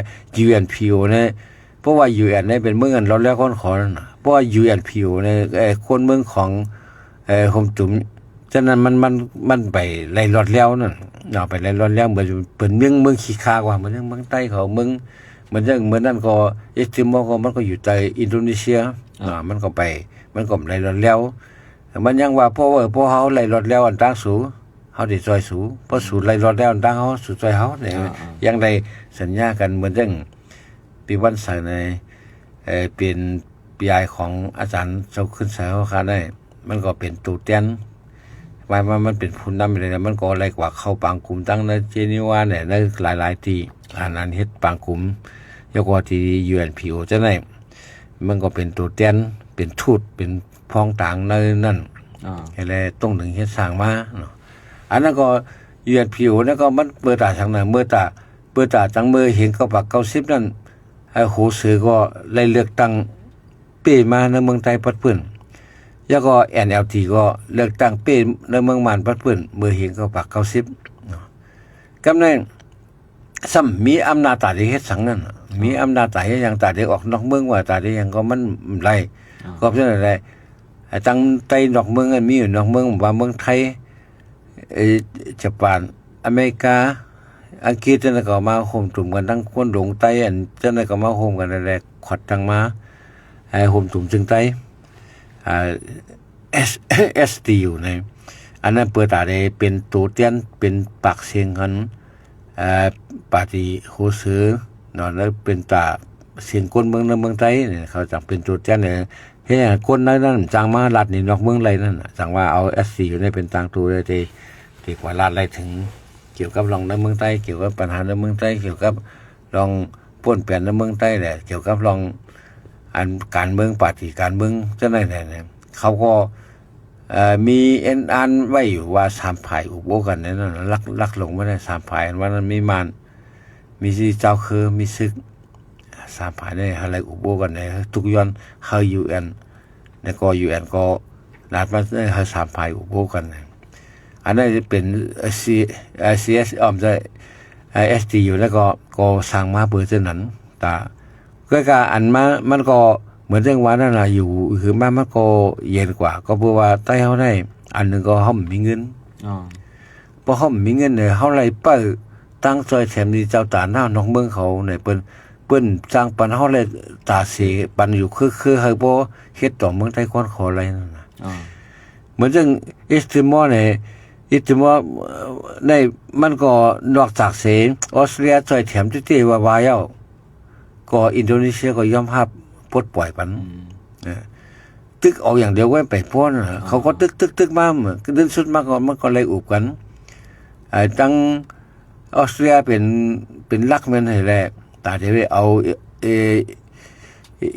UNPO ນີ້ ເພາະວ່າ UN ນີ້ເປັນເມືອງອັນລອດແລ້ວກ່ອນຂໍນັ້ນນະ ເພາະວ່າ UNPO ນີ້ ເອີ ຄົນເມືອງຂອງ ເອີ ໂຮມຕຸມ ສະນັ້ນມັນ ມັນ ມັນໄປໄລ່ລອດແລ້ວນັ້ນເນາະ ໄປໄລ່ລອດແລ້ວ ເໝືອນ ເປັນເມືອງ ເມືອງຂີ້ຂ້າກວ່າ ເໝືອນເມືອງໃຕ້ເຂົາ ເມືອງ ເໝືອນ ເໝືອນນັ້ນກໍ ເອສຕິມໍ ກໍມັນກໍຢູ່ໃຕ້ອິນໂດເນເຊຍເນາະ ມັນກໍໄປ ມັນກໍໄລ່ລອດແລ້ວ ມັນຍັງວ່າ ເພາະວ່າ ເພາະເຮົາໄລ່ລອດແລ້ວອັນຕ່າງສູ ເຮົາໄດ້ຊ່ອຍສູ ເພາະສູໄລ່ລອດແລ້ວອັນຕ່າງເຮົາ ສູຊ່ອຍເຮົາ ຍັງໄດ້ສັນຍາກັນ ເໝືອນຈັ່ງ ປີວັນໄຊໃນ ເອີ ເປັນຍາຍຂອງອາຈານເຈົ້າຄືນໄຊເຮົາຄາໄດ້ ມັນກໍເປັນໂຕແທນ ວ່າ ວ່າມັນເປັນຜູ້ນຳແລ້ວ ມັນກໍໄລ່ກວ່າເຂົ້າປາງກຸມ ທັງໃນເຈນີວາແດ່ ໃນຫຼາຍໆທີ່ ອັນ ອັນເຮັດປາງກຸມ ແລ້ວກໍທີ່ UNPO ຈັ່ງໃດ ມັນກໍເປັນໂຕແທນ ເປັນທູດ ເປັນພອງຕາງໃນນັ້ນ ອ່າ ແລະ ຕົງໜຶ່ງເຮັດສ້າງມາເນາະ. ອັນນັ້ນກໍ ຢູເອັນພີໂອ ນັ້ນກໍມັນເປີດຕາສັງນະ ເປີດຕາ ເປີດຕາຕັ້ງເມື່ອເຮັງເກົ້າປາກເກົ້າສິບນັ້ນ ໄອ້ໂຮເຊີກໍໄດ້ເລືອກຕັ້ງເປ້ມາໃນເມືອງໃຕ້ປັດປຶ້ນ ແລ້ວກໍ ເອັນແອລທີ ກໍເລືອກຕັ້ງເປ້ໃນເມືອງມ່ານປັດປຶ້ນ ເມື່ອເຮັງເກົ້າປາກເກົ້າສິບເນາະ. ກຳນັ້ນ ຊ້ຳມີອຳນາດຕາໄດ້ເຮັດສັງນັ້ນ ມີອຳນາດຕາເຮັດຫຍັງ ຕາໄດ້ອອກນອກເມືອງວ່າ ຕາໄດ້ຫຍັງກໍມັນໄດ້ ອ່າ ກໍເປັນຈັ່ງໃດ ໄອ້ຕັ້ງໃຕ້ນອກເມືອງນັ້ນ ມີຢູ່ນອກເມືອງ ວ່າເມືອງໄທ ເອີ ຈະປານ ອາເມລິກາ ອັງກິດ ຈັ່ງໃດກໍມາໂຮມຕຸມກັນ ທັງຄົນຫຼວງໃຕ້ ອັນຈັ່ງໃດກໍມາໂຮມກັນນັ້ນແຫຼະ ຂອດຕັ້ງມາ ໃຫ້ໂຮມຕຸມເຊິ່ງໃຕ້ ອ່າ ເອສ ເອສທີຢູ ໃນ ອັນນັ້ນເປີດຕາໄດ້ເປັນໂຕແທນ ເປັນປາກສຽງຂອງ ເອີ ປາຕີໂຮເຊີເນາະ ແລ້ວເປັນຕາສຽງຄົນເມືອງໃນເມືອງໃຕ້ນີ້ ເຂົາຈັ່ງເປັນໂຕແທນໃນ ເຮັດໃຫ້ຄົນໃນນັ້ນຈັ່ງມາລັດໜີນອກເມືອງໄດ້ນັ້ນນະ ຈັ່ງວ່າເອົາເອສທີຢູນີ້ເປັນຕາງໂຕໄດ້ ທີ່ ທີ່ກວາດລ້າງໄດ້ເຖິງ ກ່ຽວກັບເລື່ອງໃນເມືອງໃຕ້ ກ່ຽວກັບບັນຫາໃນເມືອງໃຕ້ ກ່ຽວກັບເລື່ອງປ່ຽນແປງໃນເມືອງໃຕ້ ແລະ ກ່ຽວກັບເລື່ອງອັນການເມືອງ ປາຕີການເມືອງ ຈັ່ງໃດແດ່ ເຂົາກໍ ເອີ ມີເອັນອ່ານໄວ້ຢູ່ວ່າສາມຝ່າຍອຸບໂອ້ກັນໃນນັ້ນ ຫຼັກ ຫຼັກລົງມາໄດ້ສາມຝ່າຍ ອັນວ່ານັ້ນມີມ່ານ ມີເຈົ້າເຄີ ມີຊຶກ ສາມຝ່າຍນີ້ເຮົາໄດ້ອຸບໂອ້ກັນໃນທຸກຍ້ອນເຮົາຢູເອັນ ແລ້ວກໍຢູເອັນກໍນັດມາໃຫ້ສາມຝ່າຍອຸບໂອ້ກັນ. ອັນນັ້ນເປັນ ເອີ ຊີ ເອີ ຊີເອສ ອ້ອມ ເອີ ເອສທີຢູ ແລ້ວກໍ ກໍສ້າງມາເພື່ອເຊັ່ນນັ້ນ ຕາ ກໍກະອັນມາ ມັນກໍເໝືອນຈັ່ງວ່ານັ້ນລະ ຢູ່ຄືມາມັນກໍເຢັນກວ່າ ກໍເພາະວ່າໃຕ້ເຮົາໄດ້ ອັນໜຶ່ງກໍເຮົາບໍ່ມີເງິນ ອໍ ເພາະເຮົາບໍ່ມີເງິນເນາະ ເຮົາໄດ້ໄປຕັ້ງຊ່ອຍແຖມນີ້ເຈົ້າຕາໜ້ານອກເມືອງເຂົາເນາະ ເພິ່ນ ເພິ່ນສ້າງປັນເຮົາແລ້ວຕາເສປັນຢູ່ ຄື ຄືໃຫ້ບໍ່ເຮັດຕໍ່ເມືອງໄທກ່ອນຂໍໄດ້ນັ້ນນະ. ອໍ ເໝືອນຈັ່ງອີສຕິມໍນີ້ ອີສຕິມໍນີ້ ມັນກໍນອກຈາກເສ ອອສເຕຣເລັຽຊ່ອຍແຖມຕິໆວ່າໆແລ້ວ ກໍອິນໂດເນເຊຍກໍຍອມຮັບປົດປ່ອຍປັນ. ອືມ ເອີ ຕຶກເອົາຢ່າງດຽວໄວ້ໄປປ້ອນນະ ອໍ ເຂົາກໍຕຶກໆໆມາ ໃນທີ່ສຸດມາກໍ ມັນກໍໄດ້ອຸບກັນ ໄອ້ ຕັ້ງອອສເຕຣເລັຽເປັນ ເປັນຫຼັກແມ່ນໃຫ້ແລ ຕາເດໄດ້ເອົາ ເອ ເອ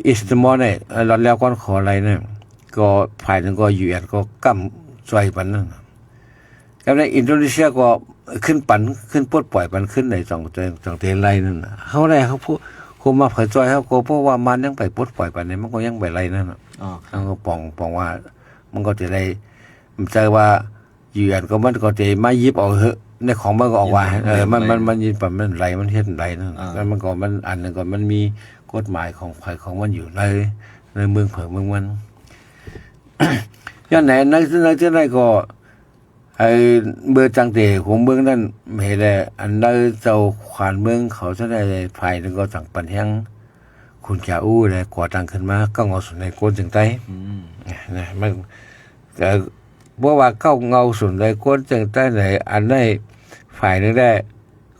ອີສຕິມໍນີ້ ເອີ ລັດແລ້ວກ່ອນຂໍໄດ້ນະ ກໍຝ່າຍໜຶ່ງກໍ ຢູເອັນ ກໍກຳຊ່ອຍປັນນັ້ນນະ. ກັບໃນອິນໂດເນເຊຍກໍຂຶ້ນປັນ ຂຶ້ນປົດປ່ອຍປັນຂຶ້ນໃນສອງ ສອງເທນໄລນັ້ນນະ. ເຮົາໄດ້ ເຮົາຜູ້ ຜູ້ມາເຜີຍຊ່ອຍເຮົາກໍ ເພາະວ່າມັນຍັງໄປປົດປ່ອຍປານໃດ ມັນກໍຍັງໄປໄລ່ນັ້ນນະ. ອໍ ເຮົາກໍປອງ ປອງວ່າມັນກໍຈະໄດ້ ໃຈວ່າຢູເອັນກໍ ມັນກໍຈະມາຢິບເອົາເຫາະ ໃນຂອງມັນກໍອອກວ່າ ເອີ ມັນ ມັນ ມັນຍິບປະ ມັນໄລ່ ມັນເຮັດໄລ່ນັ້ນ. ແລ້ວມັນກໍ ມັນອັນໜຶ່ງກໍ ມັນມີກົດໝາຍຂອງໃຜຂອງມັນຢູ່ໃນ ໃນເມືອງໃຜເມືອງມັນ. ຍ້ອນໃດ ໃນ ໃນ ໃນກໍ ໄອ້ເບີດຈັ່ງເຕຂອງເມືອງນັ້ນເຫັນແລ້ວ ອັນໃດເຈົ້າຂວານເມືອງເຂົາຈັ່ງໃດ ຝ່າຍໜຶ່ງກໍຈັ່ງປັນແຮງຄຸນຈາອູ ແລະ ກໍ່ຕັ້ງຂຶ້ນມາ ເກົ້າເງົາສູນໃນກົນຈຶ່ງໄຕ້. ອືມ ນະ ມັນ ເອີ ເພາະວ່າເກົ້າເງົາສູນໃນກົນຈຶ່ງໄຕ້ໃນ ອັນໃດຝ່າຍໜຶ່ງໄດ້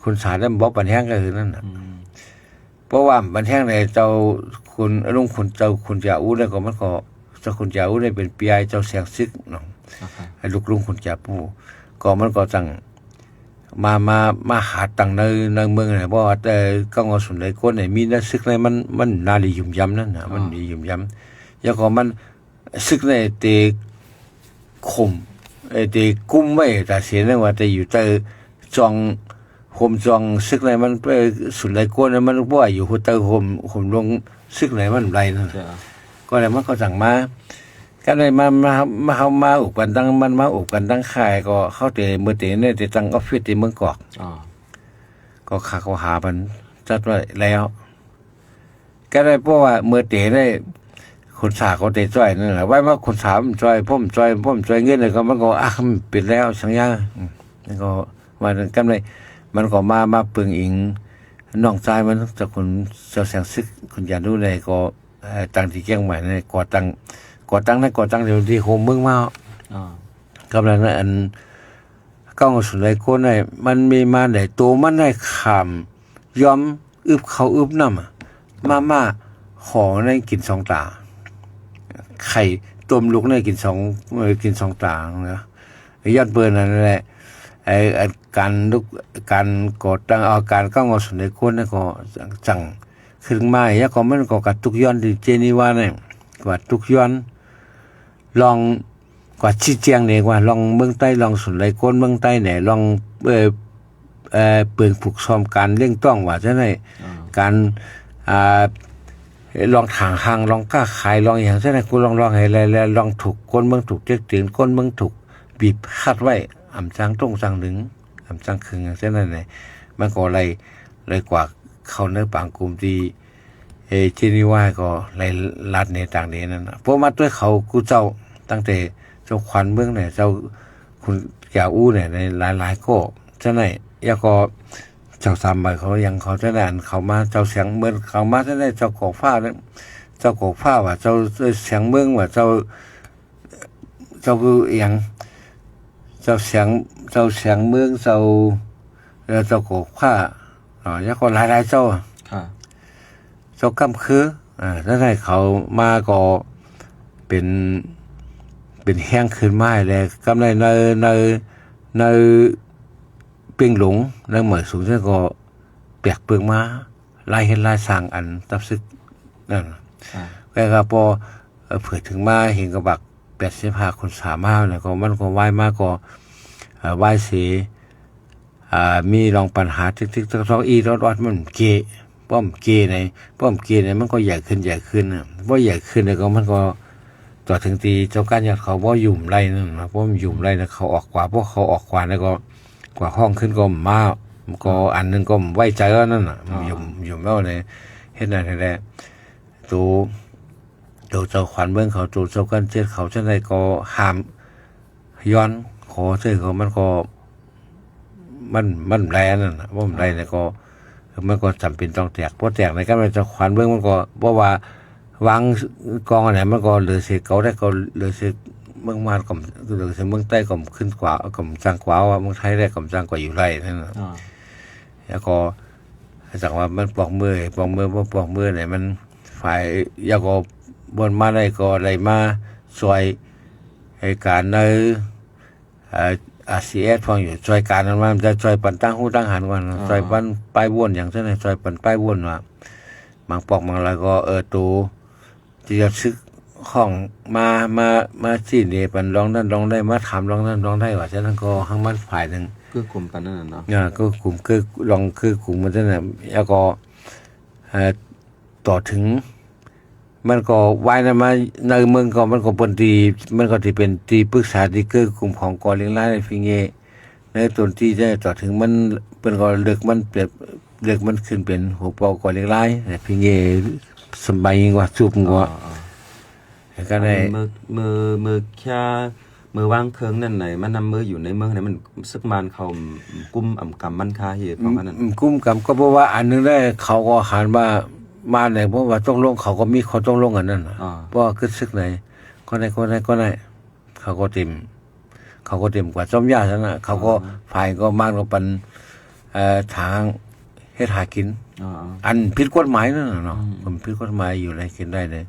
ຄຸນສາໄດ້ບໍ່ປັນແຮງກໍຄືນັ້ນນະ. ອືມ ເພາະວ່າມັນແຮງໃນເຈົ້າຄຸນ ລຸງຄຸນ ເຈົ້າຄຸນຈາອູ ແລ້ວກໍມັນກໍ ເຈົ້າຄຸນຈາອູນີ້ເປັນພີ່ອ້າຍເຈົ້າແສງຊຶກເນາະ ລູກລຸງຄຸນຈາປູ ກໍມັນກໍຈັ່ງມາ ມາ ມາຫາຕັ້ງໃນ ໃນເມືອງນະ. ເພາະວ່າແຕ່ເກົ້າເງົາສູນໃນກົນນີ້ ມີໃນຊຶກໃນມັນ ມັນໜ້ານິຍົມຢຳນັ້ນນະ ມັນນິຍົມຢຳ ແລ້ວກໍມັນ ຊຶກໃນເຕະຂົ່ມ ເອີ ເຕະກຸມໄວ້ຕາເສນວ່າ ແຕ່ຢູ່ໃຕ້ຊ່ອງ ໂຮມຊ່ອງຊຶກໃນມັນ ເອີ ສູນໃນກົນມັນບໍ່ຢູ່ໃຕ້ໂຮມ ໂຮມລົງຊຶກໃນມັນໄດ້ນັ້ນ. ກໍແລ້ວມັນກໍຈັ່ງມາ ກໍໄດ້ມາ ມາ ມາ ເຮົາມາອົບກັນຕັ້ງ ມັນມາອົບກັນຕັ້ງຄ້າຍ ກໍເຮົາເຕະ ເມື່ອເຕະນີ້ເຕະຕັ້ງອອບຟິດທີ່ເມືອງກອກ. ອໍ ກໍຂ້າກໍຫາມັນຈັດໄວ້ແລ້ວ ກໍໄດ້ ເພາະວ່າເມື່ອເຕະໄດ້ ຂຸນສາກໍເຕະຊ່ອຍນັ້ນແຫຼະ ໄວ້ມາຂຸນສາມັນຊ່ອຍ ຜົມຊ່ອຍ ຜົມຊ່ອຍເງິນ ແລ້ວກໍມັນກໍ ອາ ເປັນແລ້ວສັງຍາ. ອືມ ແລ້ວກໍວ່າກັນໄດ້ ມັນກໍມາ ມາເພິ່ງອີງນ້ອງຊາຍມັນ ເຈົ້າຂຸນ ເຈົ້າແສງຊຶກ ຂຸນຢານູໄດ້ ກໍ ເອີ ຕັ້ງທີ່ກຽງໃໝ່ນັ້ນ ກໍ່ຕັ້ງ ກໍ່ຕັ້ງນັ້ນ ກໍ່ຕັ້ງທີ່ ທີ່ໂຮມເມືອງມາ. ອໍ ກຳລັງນັ້ນ ອັນ ເກົ້າເງົາສູນໃນກົນນັ້ນ ມັນມີມາໄດ້ ໂຕມັນໄດ້ຂ້າມ ຍອມອຶບເຂົ້າອຶບນ້ຳ ມາ ມາຂໍໃນກິນສອງຕາ ໄຂ່ຕົ້ມລຸກໃນກິນສອງ ເອີ ກິນສອງຕານະ. ຍ້ອນເປີນນັ້ນແຫຼະ ໄອ້ ການລຸກ ການກໍ່ຕັ້ງ ເອົາ ການເກົ້າເງົາສູນໃນກົນນັ້ນກໍຈັ່ງ ຂຶ້ນມາ ແລ້ວກໍມັນກໍກະທຸກຍ້ອນທີ່ເຈນີວານີ້ ກະທຸກຍ້ອນ ລອງກະຊີ້ແຈງແດ່ວ່າ ລອງເມືອງໃຕ້ ລອງສຸນໄລໂກນເມືອງໃຕ້ແດ່ ລອງ ເອີ ເອີ ເປີງຜຸກຊອມການລ້ຽງຕ້ອງວ່າຊັ້ນໃດ ອາ ການ ອ່າ ລອງຖາງຫ້າງ ລອງຄ້າຂາຍ ລອງຫຍັງຊັ້ນໃດ ກູລອງ ລອງໃຫ້ແລ ແລ ລອງຖືກຄົນເມືອງ ຖືກເຈັກຕີນ ຄົນເມືອງຖືກບີບຄັດໄວ້ ອຳຈັ່ງຕົງຈັ່ງໜຶ່ງ ອຳຈັ່ງຄຶງຈັ່ງຊັ້ນໃດ ມັນກໍໄລ່ ໄລ່ກວ່າເຂົ້າໃນບາງກຸ່ມທີ່ ເອ ເຈນີວາກໍໄລ່ລັດແດ່ຕ່າງແດ່ນັ້ນນະ ເພາະມາດ້ວຍເຂົາກູເຈົ້າ ຕັ້ງແຕ່ເຈົ້າຂວັນເມືອງແດ່ ເຈົ້າຂຸນກຽວອູແດ່ ຫຼາຍໆກໍຈັ່ງໃດ ແລ້ວກໍເຈົ້າສາມໃບເຂົາຫຍັງເຂົາຈັ່ງໃດ ອັນເຂົາມາ ເຈົ້າສຽງເມືອງເຂົາມາຈັ່ງໃດ ເຈົ້າກອກຟ້າ ເຈົ້າກອກຟ້າວ່າ ເຈົ້າ ເຈົ້າສຽງເມືອງວ່າ ເຈົ້າ ເຈົ້າຄືອີ່ຫຍັງ ເຈົ້າສຽງ ເຈົ້າສຽງເມືອງ ເຈົ້າ ເອີ ເຈົ້າກໍຄວ້າ ເອີ ແລ້ວກໍຫຼາຍໆເຈົ້າ ເຈົ້າກຳຄື ເອີ ຈັ່ງໃດເຂົາມາກໍເປັນ ເປັນແຮງຂຶ້ນມາໃຫ້ແລ້ວ ກຳໃນ ໃນ ໃນ ໃນເປັງຫຼົງ ໃນເໝີຍສູງ ຊັ້ນກໍແປກເປິກມາ ຫຼາຍເຮັດຫຼາຍສ້າງອັນຕັບສຶກນັ້ນ ແລ້ວກໍພໍ ເອີ ເຜີດເຖິງມາເຫັນກັບບັກແປດສິບຫ້າຄຸນສາມມາແລ້ວກໍ ມັນກໍວາຍມາກໍ ເອີ ວາຍເສ ອ່າ ມີລອງປັນຫາຕິກໆຕອກໆອີດອດໆ ມັນເກ ປ້ອມເກໃນ ປ້ອມເກໃນ ມັນກໍໃຫຍ່ຂຶ້ນໃຫຍ່ຂຶ້ນນະ ພໍໃຫຍ່ຂຶ້ນແລ້ວກໍ ມັນກໍຕໍ່ເຖິງທີ່ເຈົ້າການຍອດເຂົາບໍ່ຢູ່ໄດ້ນັ້ນນະ ບໍ່ຢູ່ໄດ້ນະ ເຂົາອອກກວ່າ ພໍເຂົາອອກກວ່າແລ້ວກໍ ກວ່າຫ້ອງຂຶ້ນກໍມາ ກໍອັນໜຶ່ງກໍໄວ້ໃຈແລ້ວນັ້ນນະ ຢູ່ ຢູ່ແລ້ວເລີຍ ເຮັດນັ້ນແຫຼະ ໂຕ ໂຕເຈົ້າຂວັນເມືອງເຂົາ ໂຕເຈົ້າກັນເຈັດເຂົາ ຈັ່ງໃດກໍຫ້າມຍ້ອນຂໍເທື່ອ ກໍມັນກໍ ມັນ ມັນບໍ່ໄດ້ອັນນັ້ນນະ ບໍ່ໄດ້ແລ້ວກໍ ມັນກໍຈຳເປັນຕ້ອງແຕກ ພໍແຕກໃນການເຈົ້າຂວັນເມືອງ ມັນກໍບໍ່ວ່າວາງກອງອັນໃດ ມັນກໍເຫຼືອເສດເກົ່າໄດ້ ກໍເຫຼືອເສດເມືອງມານ ກໍເຫຼືອເສດເມືອງໃຕ້ ກໍຂຶ້ນກວ່າ ກໍຈັ່ງກວ່າວ່າເມືອງໄທໄດ້ ກໍຈັ່ງກວ່າຢູ່ໄດ້ນັ້ນນະ ແລ້ວກໍຈັ່ງວ່າມັນປອກມື ປອກມື ບໍ່ປອກມືໃນມັນ ຝ່າຍ ແລ້ວກໍບ່ອນມາໄດ້ກໍໄດ້ມາຊ່ວຍໃຫ້ການໃນ ເອີ ອາຊີເອສ ພວກຢູ່ ຊ່ວຍການນັ້ນມາ ຈະຊ່ວຍປັນຕັ້ງຮູ້ຕັ້ງຫັນກ່ອນ ຊ່ວຍປັນປ້າຍໂຫວດຫຍັງຊັ້ນ ຊ່ວຍປັນປ້າຍໂຫວດວ່າ ບາງປອກບາງລາຍກໍ ເອີ ໂຕທີ່ຈະສຶກຂ້ອງມາ ມາ ມາຊີ້ແນະປັນລອງນັ້ນລອງໄດ້ ມາຖາມລອງນັ້ນລອງໄດ້ວ່າ ຈັ່ງນັ້ນກໍທາງມັນຝ່າຍໜຶ່ງ ເກື້ອກຸມປານນັ້ນນະເນາະ ເອີ ເກື້ອກຸມ ເກື້ອ ລອງເກື້ອກຸມມັນຊັ້ນນະ ແລ້ວກໍ ເອີ ຕໍ່ເຖິງ ມັນກໍວາຍນັ້ນມາໃນເມືອງກໍ ມັນກໍເປັນທີ່ ມັນກໍຊິເປັນທີ່ປຶກສາທີ່ເກື້ອກຸມຂອງກໍເລກລາຍໃນພີເງ ໃນຕົນທີ່ຈະຕໍ່ເຖິງມັນ ເພິ່ນກໍເລິກມັນເປັນ ເລິກມັນຂຶ້ນເປັນຫົວເປົ່າກໍເລກລາຍໃນພີເງ ສະບາຍຍິ່ງກວ່າ ຊຸບກວ່າ ເອີ ກໍໄດ້ ເມື່ອ ເມື່ອ ເມື່ອຄາ ເມື່ອວາງເຄື່ອງນັ້ນໃນ ມັນນຳເມືອຢູ່ໃນເມືອງໃນ ມັນ ເສິກມານເຂົາ ອຳ ກຸມອຳກຳມັນຄາເຫດປະມານນັ້ນ ອືມ ອຳກຸມກຳ ກໍເພາະວ່າອັນໜຶ່ງໄດ້ ເຂົາກໍຫັນວ່າມາໃນ ເພາະວ່າຕົກລົງ ເຂົາກໍມີຂໍ້ຕົກລົງອັນນັ້ນນະ ເພາະວ່າກຶດສຶກໃນ ກໍໃນ ກໍໃນ ກໍໃນ ເຂົາກໍເຕັມ ເຂົາກໍເຕັມກວ່າຈອມຢາຊັ້ນນະ ເຂົາກໍ ຝ່າຍກໍມານກໍປັນ ເອີ ທາງເຮັດຫາກິນ ອັນຜິດກົດໝາຍນັ້ນນະເນາະ ມັນຜິດກົດໝາຍ ຢູ່ໄດ້ກິນໄດ້ເດ້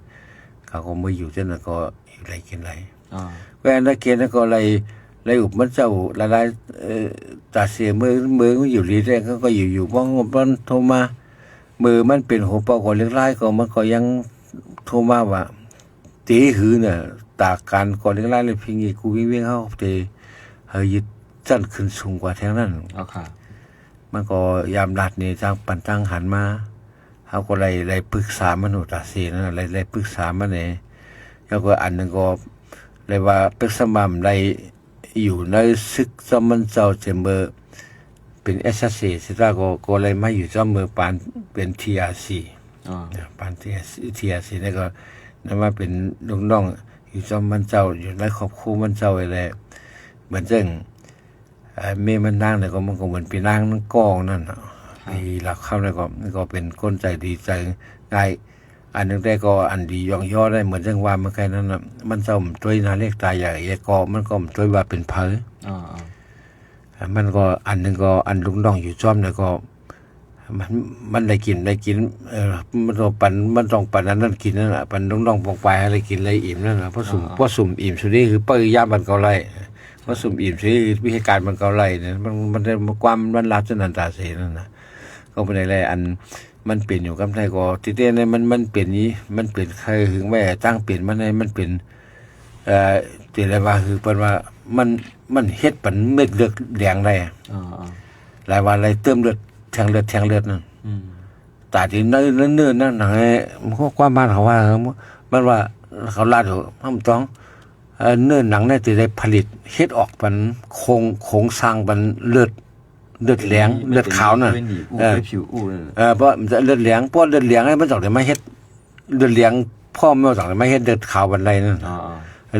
ເຂົາກໍມາຢູ່ຈັ່ງນັ້ນກໍຢູ່ໄດ້ກິນໄດ້ ແວ່ນໄດ້ເກນກໍໄດ້ ໄດ້ອຸບມັນເຈົ້າຫຼາຍໆ ເອີ ຕາເສຍເມືອ ເມືອງຢູ່ດີແທ້ ເຂົາກໍຢູ່ໆ ບໍ່ ມັນໂທມາ ເມື່ອມັນເປັນຫົວເປົ່າກໍເລກລາຍ ກໍມັນກໍຍັງໂທມາວ່າ ເຕຫືນະ ຕາການກໍເລກລາຍ ແລະ ພິງເງກູວິງວຽງເຮົາເຕ ໃຫ້ຍຶດຊັ້ນຂຶ້ນສູງກວ່າແທງນັ້ນ ມັນກໍຍາມລາດນີ້ ທາງປັນທາງຫັນມາ ເຮົາກໍໄດ້ ໄດ້ປຶກສາມະນຸດຕາເສນະ ໄດ້ ໄດ້ປຶກສາມາແດ່ ແລ້ວກໍອັນໜຶ່ງກໍໄດ້ວ່າ ເປັກສະໝ່ຳໄດ້ຢູ່ໃນຊຶກຈອມມັນເຈົ້າ ເຈມເບີ ເປັນເອສເອສຊີ ຊິຕາກໍ ກໍໄດ້ມາຢູ່ຈອມເມີປານເປັນທີອາຊີ ປານທີອາຊີ ທີອາຊີນີ້ກໍໄດ້ມາເປັນລູກນ້ອງຢູ່ຈອມມັນເຈົ້າ ຢູ່ໃນຄອບຄົວມັນເຈົ້າແຫຼະ ເໝືອນຈັ່ງ ເອີ ແມ່ມັນນາງນີ້ກໍ ມັນກໍເໝືອນເປັນນາງນາງກອງນັ້ນນະ ທີ່ລາວຄຳນີ້ກໍ ກໍເປັນຄົນໃຈດີໃຈງ່າຍ ອັນໜຶ່ງແຕ່ກໍອັນດີຍ້ອງຍໍໄດ້ ເໝືອນຈັ່ງວ່າເມື່ອໄກນັ້ນນະ ມັນເຈົ້າມາຕົວຍໜ້າເລກຕາໃຫຍ່ ແລ້ວກໍມັນກໍມາຕົວຍວ່າເປັນໃຜ ມັນກໍອັນໜຶ່ງກໍອັນລູກນ້ອງຢູ່ຈອມນີ້ກໍ ມັນ ມັນໄດ້ກິນ ໄດ້ກິນ ເອີ ມັນຕ້ອງປັນ ມັນຕ້ອງປັນອັນນັ້ນກິນນັ້ນນະ ປັນນ້ອງໆປອງປາຍໃຫ້ໄດ້ກິນໄດ້ອີ່ມນັ້ນນະ ພໍສຸມ ພໍສຸມອີ່ມສຸດີ ຄືເປີຍາມມັນກໍໄດ້ ພໍສຸມອີ່ມສຸດີ ຄືວິທີການມັນກໍໄດ້ ມັນ ມັນໄດ້ຄວາມມັນລາບຈະນັນຕາເສນັ້ນນະ ກໍເປັນໄດ້ແລ ອັນ ມັນເປັນຢູ່ກັບໄທກໍ ທີ່ແທ້ໃນມັນ ມັນເປັນນີ້ ມັນເປັນໄຂ້ຫຶງໄວ້ ຕັ້ງເປັນມາໃນມັນເປັນ ເອີ ທີ່ລະວ່າ ຄືເພິ່ນວ່າ ມັນ ມັນເຮັດປັນເມັດເລືອດແດງໄດ້ ອ່າໆ ຫຼາຍວ່າໄລ່ເຕີມເລືອດ ແທງເລືອດ ແທງເລືອດນັ້ນ ອືມ ຕາທີ່ເນີ ເນີ ເນີໜັງໆ ໃນຄວາມບ້ານເຂົາວ່າ ມັນວ່າເຂົາລາດຢູ່ ມັນຕ້ອງ ເອີ ເນື້ອໜັງນີ້ຈະໄດ້ຜະລິດ ເຮັດອອກເປັນໂຄງ ໂຄງສ້າງເປັນເລືອດ ເລືອດແດງ ເລືອດຂາວນັ້ນ ເອີ ເອີ ເພາະເລືອດແດງ ເພາະເລືອດແດງມັນຕ້ອງໄດ້ມາເຮັດ ເລືອດແດງພ້ອມ ມັນຕ້ອງໄດ້ມາເຮັດເລືອດຂາວບັນໄດນັ້ນ ອ່າ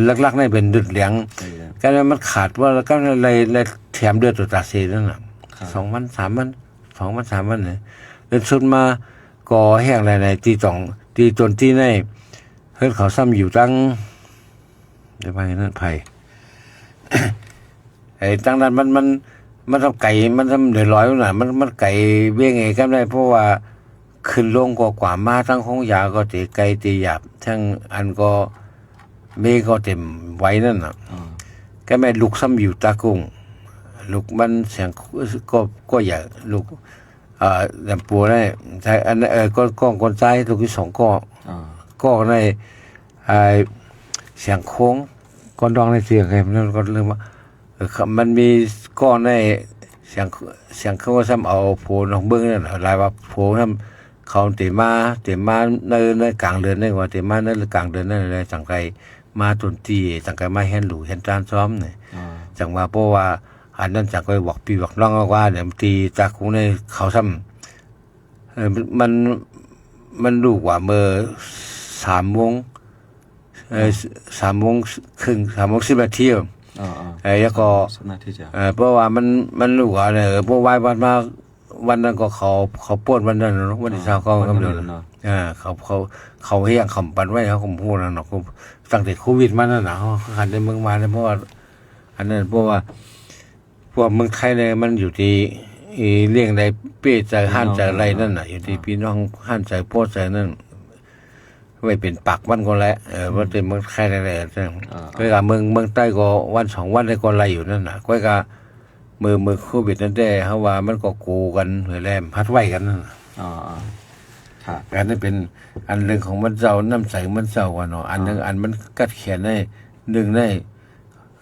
ໆ ຫຼັກໆ ນີ້ເປັນເລືອດແດງ ເອີ ການວ່າມັນຂາດວ່າ ແລ້ວການໄລ່ ໄລ່ແຖມເລືອດໂຕຕາເຊນັ້ນນະ ສອງວັນ ສາມວັນ ສອງວັນ ສາມວັນນີ້ ຈົນສຸດມາກໍແຫ້ງແລ້ວໃນທີ່ຕ້ອງ ທີ່ຕົນທີ່ໃນ ເຮືອນເຂົາຊ້ຳຢູ່ທາງ ໄປໄປນັ້ນໄຜ ໄອ້ທາງນັ້ນມັນ ມັນ ມັນທາງໄກ ມັນທາງເດີນລອຍພຸ້ນນະ ມັນ ມັນໄກເວງໄອ້ກັນໄດ້ ເພາະວ່າຂຶ້ນລົງກໍກວ່າ ມາທາງໂຮງຢາກໍເຕໄກເຕຫຍາບ ທາງອັນກໍເມກໍເຕັມໄວນັ້ນນະ ອ່າ ກໍແມ່ນລູກຊ້ຳຢູ່ຕາກຸງ ລູກມັນສຽງກໍ ກໍໃຫຍ່ ລູກ ອ່າ ລຳໂພງໄດ້ ໃຊ້ອັນ ເອີ ກ້ອງ ກ້ອງຄົນຊາຍ ລູກທີສອງກໍ ອ່າ ກໍໃນ ອ່າ ສຽງໂຄງ ກ້ອນດອງໃນສຽງໃຫ້ມັນກໍເລີ່ມວ່າ ເອີ ມັນມີກ້ອນໃນສຽງ ສຽງໂຄງຊ້ຳເອົາໂພນອອກເບິ່ງນັ້ນ ຫຼາຍວ່າໂພນຳ ເຂົາເຕມາ ເຕມາໃນ ໃນກາງເດືອນນີ້ວ່າ ເຕມາໃນກາງເດືອນນັ້ນແຫຼະ ຈັ່ງໄກມາຕົ້ນຕີ ຈັ່ງໄກມາແຮນຫຼູແຮນຕານຊ້ອມນີ້ ອ່າ ຈັ່ງວ່າ ເພາະວ່າ ອັນນັ້ນຈັ່ງຂ້ອຍບອກພີ່ບອກນ້ອງວ່າ ແນມຕີຕາຄຸງໃນເຂົາຊ້ຳ ເອີ ມັນ ມັນ ມັນຮູ້ວ່າເມື່ອສາມໂມງ ເອີ ອ່າ ສາມໂມງເຄິ່ງ ສາມໂມງສິບນາທີ ອ່າໆ ເອີ ແລ້ວກໍ ສິບນາທີ ເອີ ເພາະວ່າມັນ ມັນຮູ້ວ່າ ເອີ ເພາະວ່າວັນມາ ວັນນັ້ນກໍເຂົາ ເຂົາປ່ນວັນນັ້ນເນາະ ວັນທີຊາວເກົ້າ ອ່າ ວັນນັ້ນເນາະ ເອີ ເຂົາ ເຂົາ ເຂົາເຮັດຫຍັງເຂົາປັນໄວ້ ເຮົາກໍບໍ່ຮູ້ນະເນາະ ຕັ້ງແຕ່ໂຄວິດມານັ້ນນະ ເຮົາຄັນໄດ້ເມືອງມາເນາະ ເພາະວ່າ ອັນນັ້ນ ເພາະວ່າ ພວກເມືອງໄທນີ້ມັນຢູ່ທີ່ ອີ ລ້ຽງໄດ້ເປ້ໃຈຮ້ານໃຈໄລ່ນັ້ນນະ ຢູ່ທີ່ ອ່າ ພີ່ນ້ອງຮ້ານໃຈພໍໃຈນັ້ນ ໄວ້ເປັນປາກມັນກໍແຫຼະ ເອີ ອືມ ວ່າແຕ່ເມືອງໄທນີ້ແຫຼະ ອ່າໆ ຂ້ອຍວ່າເມືອງ ເມືອງໃຕ້ກໍວັນສອງວັນນີ້ກໍໄລ່ຢູ່ນັ້ນນະ ຂ້ອຍກໍເມື່ອ ເມື່ອໂຄວິດນັ້ນແຕ່ ເຮົາວ່າມັນກໍໂກກັນແຫຼະ ພັດໄວ້ກັນນັ້ນນະ ອ່າໆ ຄັບ ອັນນີ້ເປັນອັນເລື່ອງຂອງມັນເຈົ້າ ນ້ຳໃຈມັນເຈົ້າວ່າເນາະ ອັນໜຶ່ງ ອ່າ ອັນມັນກັດແຂນໃນ ໜຶ່ງໃນ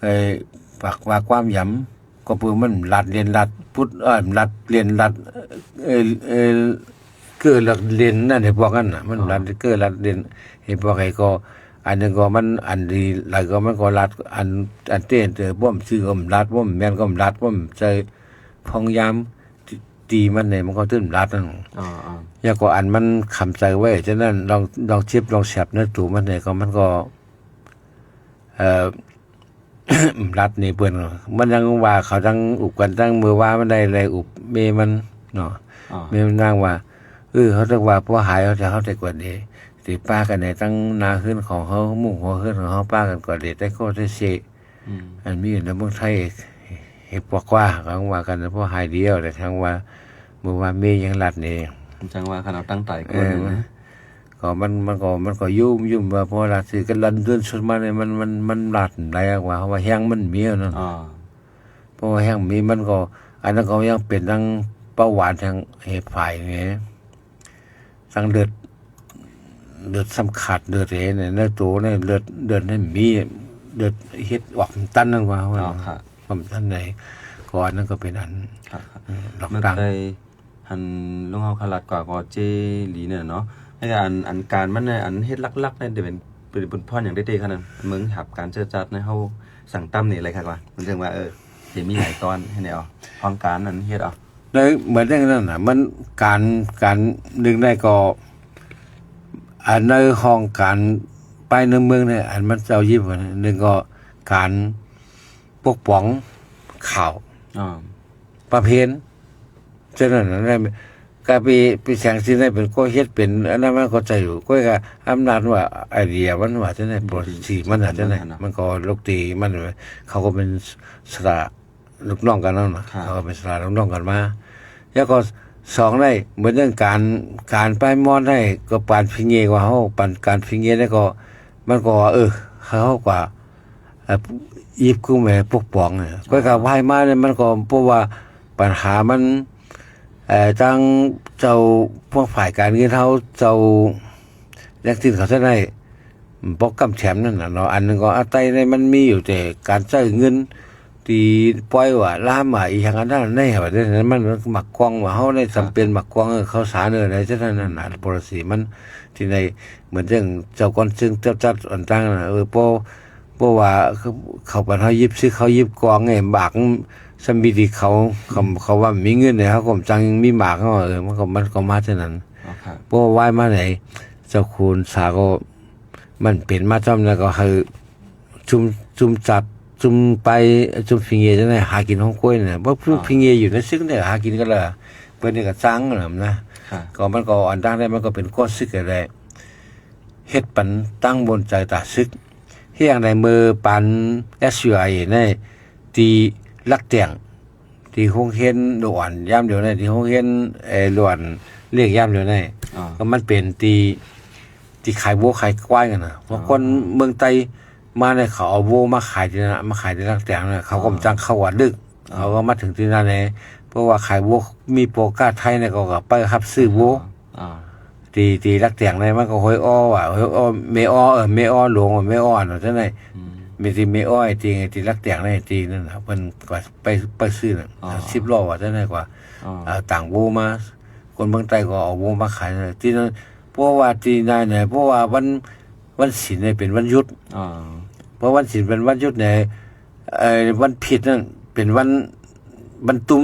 ເອີ ປາກວ່າຄວາມຢຳ ກໍເພື່ອມັນລັດເລນລັດ ພຸດ ເອີ ລັດເລນລັດ ເອີ ເອີ ເກີລັດເລນນັ້ນໃຫ້ພວກນັ້ນນະ ມັນ ອ່າ ລັດເກີລັດເລນໃຫ້ພວກໃຫ້ກໍ ອັນໜຶ່ງກໍມັນອັນດີຫຼາຍກໍມັນກໍລັດ ອັນ ອັນເຕັ້ນເຕີບ້ອມຊື່ກໍມັນລັດ ບໍ່ແມ່ນກໍມັນລັດ ບໍ່ໃສ່ພອງຍາມຕີມັນນີ້ ມັນກໍຕື່ມລັດນັ້ນ ອ່າໆ ແລ້ວກໍອັນມັນຄຳໃຈໄວ້ ສະນັ້ນລອງ ລອງເຈັບລອງແສບໃນໂຕມັນນີ້ກໍ ມັນກໍ ເອີ ລັດນີ້ເພິ່ນ ມັນຍັງວ່າເຂົາທັງອຸບກັນ ທັງມື້ວານມັນໄດ້ ໄດ້ອຸບເມມັນເນາະ ອ່າ ເມມັນນາງວ່າ ເອີ ເຮົາຈັກວ່າພໍຫາຍ ເຮົາຈະ ເຮົາຈະກວດເດ ຊິປາກັນໃນທັງໜ້າເຮືອນຂອງເຮົາ ມຸ້ງຫົວເຮືອນຂອງເຮົາ ປາກັນກວດເດ ແຕ່ກໍໄດ້ເສ ອືມ ອັນມີຢູ່ໃນເມືອງໄທ ເຮັດພວກວ່າ ເຂົາວ່າກັນ ພໍຫາຍດຽວ ແຕ່ທັງວ່າ ມື້ວານເມຍັງລັດນີ້ ຈັ່ງວ່າຄັນເອົາຕັ້ງຕາຍ ເອີ ກໍມັນ ມັນກໍ ມັນກໍຫຍຸ້ມ ຫຍຸ້ມວ່າ ເພາະວ່າລາດຊື່ກັນລັນເດືອນສຸດມານີ້ ມັນ ມັນ ມັນລາດຫຼາຍກວ່າ ເພາະວ່າແຮງມັນມີນັ້ນ ອ່າ ເພາະວ່າແຮງມີ ມັນກໍ ອັນນັ້ນກໍຍັງເປັນທັງເບົາຫວານ ທັງເຫດຝາຍນີ້ ທັງເລືອດ ເລືອດຊ້ຳຂາດ ເລືອດເອໃນ ໃນໂຕໃນເລືອດ ເລືອດໃນມີ ເລືອດເຮັດອອກຕັນນັ້ນວ່າ ອໍ ຄັບ ຄວາມຕັນໃນ ກໍອັນນັ້ນກໍເປັນອັນ ຄັບ ເອີ ລັອກດາວ ອັນລຸງເຮົາຄະລັດກວ່າກໍເຈລີເນາະ ແລ້ວກໍອັນ ອັນການມັນ ອັນເຮັດຫຼັກໆ ນີ້ຈະເປັນ ເປັນ ເປັນພອນຫຍັງເດ້ໆ ຂະນັ້ນ ເມືອງຮັບການເຈີຈັດໃນເຮົາສັ່ງຕຳນີ້ຫຼາຍຄັກວ່າ ມັນເຖິງວ່າ ເອີ ຊິມີຫຼາຍຕອນໃຫ້ແນວ ຫ້ອງການນັ້ນເຮັດເອົາ ໃນເໝືອນຈັ່ງນັ້ນນະ ມັນການ ການໜຶ່ງໃນກໍ ອັນໃນຫ້ອງການພາຍໃນເມືອງນີ້ ອັນມັນເຈົ້າຍິບ ໜຶ່ງກໍການປົກປ້ອງຂ່າວ ອ່າ ປະເພນ ສະນັ້ນນະ ກະໄປ ໄປແສງຊິໄດ້ເປັນ ກໍເຮັດເປັນອັນນັ້ນ ມັນກໍໃຈຢູ່ ກໍກະອຳນາດວ່າ ໄອເດຍມັນວ່າຈັ່ງໃດ ໂປລິຊີມັນວ່າຈັ່ງໃດ ມັນກໍລົກຕີມັນ ເຂົາກໍເປັນສະຕາ ລູກນ້ອງກັນເນາະ ເຂົາກໍເປັນສະຕາລູກນ້ອງກັນມາ ແລ້ວກໍສອງໄດ້ ເໝືອນເລື່ອງການ ການປາຍມອນໄດ້ ກໍປານພິເງກວ່າເຮົາ ປານການພິເງໄດ້ກໍ ມັນກໍວ່າ ເອີ ເຮົາກວ່າ ເອີ ອີບກຸມໄວ້ປົກປ້ອງ ຂ້ອຍກໍວ່າໃຫ້ມານີ້ ມັນກໍ ເພາະວ່າປັນຫາມັນ ເອີ ທາງເຈົ້າພວກຝ່າຍການເງິນເຮົາ ເຈົ້າແລງທຶນເຂົາຊັ້ນໃດ ບໍ່ກຳແຖມນັ້ນນະເນາະ. ອັນໜຶ່ງກໍອາໄຕໃນມັນມີຢູ່ແຕ່ການໃຊ້ເງິນ ທີ່ປ່ອຍວ່າລາມວ່າອີ່ຫຍັງອັນນັ້ນອັນນີ້ວ່າ ມັນມັກກວາງວ່າເຮົາໄດ້ຈຳເປັນມັກກວາງເອີເຂົ້າສານເອີໃນຊັ້ນນັ້ນນະ policy ມັນທີ່ໃນເໝືອນຈັ່ງເຈົ້າກ່ອນເຊິ່ງເຈົ້າຈັດອັນຕ່າງນະ ເອີ ບໍ່ ບໍ່ວ່າເຂົາປານເຮົາຢິບຊຶກ ເຮົາຢິບກອງໃຫ້ບາກ ສຳມີທີ່ເຂົາ ເຂົາ ເຂົາວ່າມີເງິນໃຫ້ເຮົາກໍຈັ່ງມີໝາກເຮົາ ເອີ ມັນກໍ ມັນກໍມາຈັ່ງນັ້ນ. ອໍ ຄັບ ບໍ່ວ່າວາຍມາໃດ ເຈົ້າຄູນສາກໍ ມັນເປັນມາຈອມແລ້ວກໍໃຫ້ ຊຸມ ຊຸມສັດ ຊຸມໄປ ຊຸມພິເງຈັ່ງໃດຫາກິນຂອງກວຍນະ ບໍ່ ອໍ ພິເງຢູ່ໃນຊຶກນີ້ຫາກິນກັນລະ ເພິ່ນນີ້ກໍສ້າງນຳນະ. ຄັບ ກໍມັນກໍອັນຕ່າງໃດ ມັນກໍເປັນກອຊຶກແຫຼະ ເຮັດປັນຕັ້ງບົນໃຈຕາຊຶກ ເຮັດຫຍັງໃດເມື່ອປານ SURA ໃນທີ່ລັກແຕງ ທີ່ໂຮງຮຽນໂດອ່ອນຍາມດຽວໃນ ທີ່ໂຮງຮຽນ ເອີ ໂດອ່ອນເລກຍາມດຽວໃນ ອໍ ກໍມັນເປັນທີ່ ທີ່ຂາຍໂວຂາຍຄວາຍກັນນະ ເພາະ ອໍ ຄົນເມືອງໃຕ້ມາໃນ ເຂົາເອົາໂວມາຂາຍທີ່ນັ້ນ ມາຂາຍທີ່ລັກແຕງນະ ເຂົາກໍ ອໍ ຈັ່ງເຂົ້າວັດດຶກ ອໍ ເຂົາກໍມາເຖິງທີ່ນັ້ນແຫຼະ ເພາະວ່າຂາຍໂວ ມີໂປກາໄທໃນ ເຂົາກໍໄປຮັບຊື້ໂວ ອໍ ທີ່ ທີ່ລັກແຕງໃນ ມັນກໍຫ້ວຍອໍວ່າ ຫ້ວຍອໍ ແມ່ອໍ ເອີ ແມ່ອໍຫຼວງ ແມ່ອໍນະ ຈັ່ງໃດ ອືມ ມີທີ່ແມ່ອໍທີ່ ທີ່ລັກແຕງໃນ ທີ່ນັ້ນນະ ເພິ່ນກໍໄປ ໄປຊື້ນະ ອໍ ສິບລໍ້ວ່າ ຈັ່ງໃດກວ່າ ອໍ ເອົາຕ່າງໂວມາ ຄົນເມືອງໃຕ້ກໍເອົາໂວມາຂາຍທີ່ນັ້ນ ເພາະວ່າທີ່ນັ້ນນະ ເພາະວ່າວັນ ວັນສິນນີ້ເປັນວັນຢຸດ ອໍ ເພາະວັນສິນເປັນວັນຢຸດນີ້ ເອີ ວັນຜິດນັ້ນເປັນວັນ ວັນຕຸມ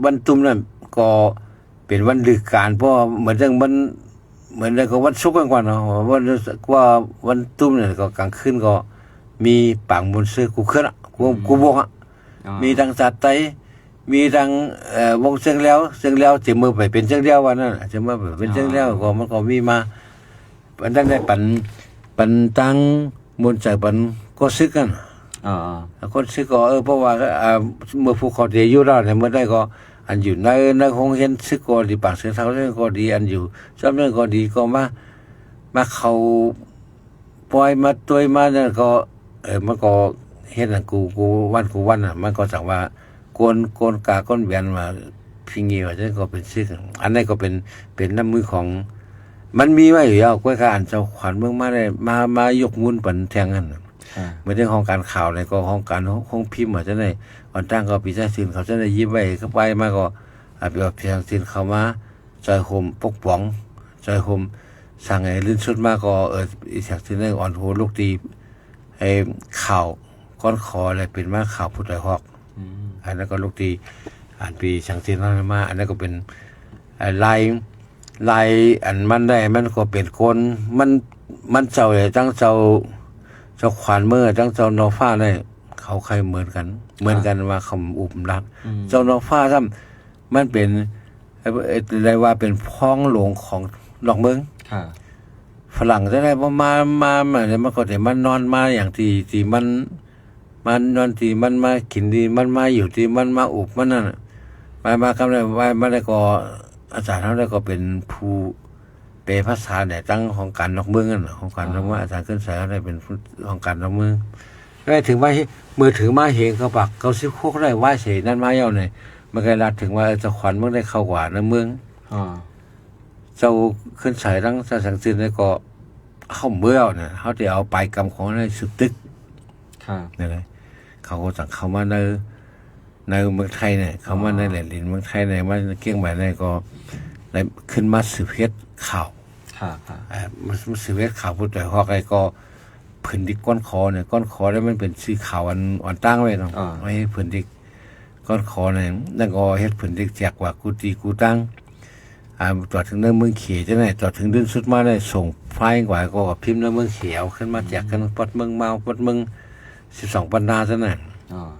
ວັນຕຸມນັ້ນກໍເປັນວັນລືການ ເພາະວ່າເໝືອນຈັ່ງວັນ ເໝືອນໃດກໍວັນສຸກກັນກ່ອນເນາະ ວັນ ວ່າວັນຕຸມນີ້ກໍກາງຄືນກໍມີປາງມົນເຊີກູເຄື່ອນ ກູ ອໍ ກູບົກ ອໍ ມີທັງຊາດໄຕ ມີທັງ ເອີ ວົງເຊີງແລ້ວ ເຊີງແລ້ວ ຈະເມືອໄປເປັນເຊີງແລ້ວວ່ານັ້ນ ຈະເມືອໄປເປັນເຊີງແລ້ວ ອໍ ກໍມັນກໍມີມາ ອັນນັ້ນໄດ້ປັນ ປັນຕັ້ງມົນໃຈປັນກໍຊຶກຫັ້ນ ອໍ ກໍຊຶກກໍ ເອີ ເພາະວ່າ ອ່າ ເມື່ອພວກເຂົາໄດ້ຢູ່ແລ້ວໃນເມື່ອໃດກໍ ອັນຢູ່ໃນ ໃນໂຮງຮຽນຊຶກກໍດີ ປາກເສືອເທົານັ້ນກໍດີ ອັນຢູ່ຊ່ຳນັ້ນກໍດີ ກໍມາ ມາເຂົ້າ ປ່ອຍມາຕົວຍມານັ້ນກໍ ເອີ ມັນກໍເຮັດໃຫ້ກູ ກູວັນ ກູວັນນະ ມັນກໍຈັ່ງວ່າ ກົນ ກົນກາ ກົນແບນວ່າພິງເງວ່າຈັ່ງກໍເປັນຊຶກ ອັນນັ້ນກໍເປັນ ເປັນນ້ຳມືຂອງ ມັນມີໄວ້ຢູ່ແລ້ວ ກວຍກາອັນເຈົ້າຂວັນເມືອງມາໄດ້ ມາ ມາຍົກມູນປັນແທ່ງຫັ້ນນະ ອ່າ ເມື່ອເຖິງຫ້ອງການຂ່າວແລ້ວກໍຫ້ອງການໂຮງພິມວ່າຈັ່ງໃດ ອອນຕ່າງກໍປີຊາຍຊືນເຂົາຈັ່ງໃດຍິບໄວ້ ກໍໄປມາກໍ ອ່າ ປີຊາຍຊືນເຂົ້າມາ ຊ່ອຍໂຮມປົກປ້ອງ ຊ່ອຍໂຮມສ້າງໃຫ້ລື່ນສຸດມາກໍ ເອີ ອີກສາງທີ່ໜຶ່ງອ່ອນໂຮລຸກຕີ ໄອ້ຂ່າວກ້ອນຂໍ ແລະ ເປັນມາຂ່າວຜູ້ຕາຍຮອກ ອືມ ອັນນັ້ນກໍລຸກຕີ ອັນປີສັງສິນນັ້ນມາ ອັນນັ້ນກໍເປັນ ເອີ ລາຍ ລາຍອັນມັນໄດ້ ມັນກໍເປັນຄົນ ມັນ ມັນເຈົ້າ ທັງເຈົ້າ ເຈົ້າຂວັນເມືອງ ທັງເຈົ້ານອຟ້າໄດ້ ເຂົາໃຄ່ເໝືອນກັນ ເໝືອນກັນວ່າເຂົາອຸມລັດ ອືມ ເຈົ້ານອຟ້າຊ້ຳ ມັນເປັນ ເອີ ເອີ ໄດ້ວ່າເປັນພ້ອງຫຼວງຂອງນອກເມືອງ ອ່າ ຝຣັ່ງຈັ່ງໃດບໍ່ມາ ມາ ມາ ມັນກໍໄດ້ມານອນມາຫຍັງທີ່ ທີ່ມັນ ມານອນທີ່ມັນ ມາກິນທີ່ມັນ ມາຢູ່ທີ່ມັນ ມາອຸບມັນນັ້ນ ມາ ມາກັບໄດ້ ມາ ມາໄດ້ກໍ ອາຈານເຮົາໄດ້ກໍເປັນຜູ້ ແປພາສາໃນຕັ້ງຫ້ອງການນອກເມືອງນັ້ນ ຫ້ອງການນອກເມືອງ ອ່າ ອາຈານເກີນໄຊເຮົາໄດ້ເປັນຫ້ອງການນອກເມືອງ ແລ້ວເຖິງມາ ເມື່ອເຖິງມາເຮງເຂົ້າປາກເກົ້າສິບຫົກໄດ້ວາຍເສນັ້ນມາແລ້ວນີ້ ມັນກໍລາດເຖິງວ່າ ເອີ ເຈົ້າຂວັນເມືອງໄດ້ເຂົ້າກວ່າໃນເມືອງ ອ່າ ເຈົ້າເກີນໄຊທັງເຈົ້າສັງສິນນີ້ກໍເຂົ້າເມືອງແລ້ວນະ ເຮົາໄດ້ເອົາປາຍກຳຂອງໃນສືບຕຶກ ອ່າ ນັ້ນແຫຼະ ເຂົາກໍຈັ່ງເຂົ້າມາໃນ ໃນເມືອງໄທນີ້ ເຂົ້າມາໃນແຫຼນດິນເມືອງໄທນີ້ ມາກຽງໃໝນີ້ ກໍໄດ້ຂຶ້ນມາສືບເຮັດຂ່າວ ອ່າ ມາ ມາສືບເຮັດຂ່າວຜູ້ຕາຍຮອກ ແລ້ວກໍຜືນດິກກ້ອນຂໍນີ້ ກ້ອນຂໍນີ້ມັນເປັນຊື່ຂ່າວອັນອ່ອນຕ່າງໄວ້ເນາະ ອ່າ ໄວ້ໃຫ້ຜືນດິກກ້ອນຂໍນີ້ ແລ້ວກໍເຮັດຜືນດິກແຈກກວ່າກູຕີກູຕ່າງ ອ່າ ຕໍ່ເຖິງໃນເມືອງເຂ ຈັ່ງໃດ ຕໍ່ເຖິງດິນສຸດມາໄດ້ສົ່ງໄຟລ໌ກວ່າ ກໍພິມໃນເມືອງເຂ ເອົາຂຶ້ນມາແຈກກັນປອດເມືອງມາວ ປອດເມືອງສິບສອງປັນນາ ຈັ່ງນັ້ນ ອ່າ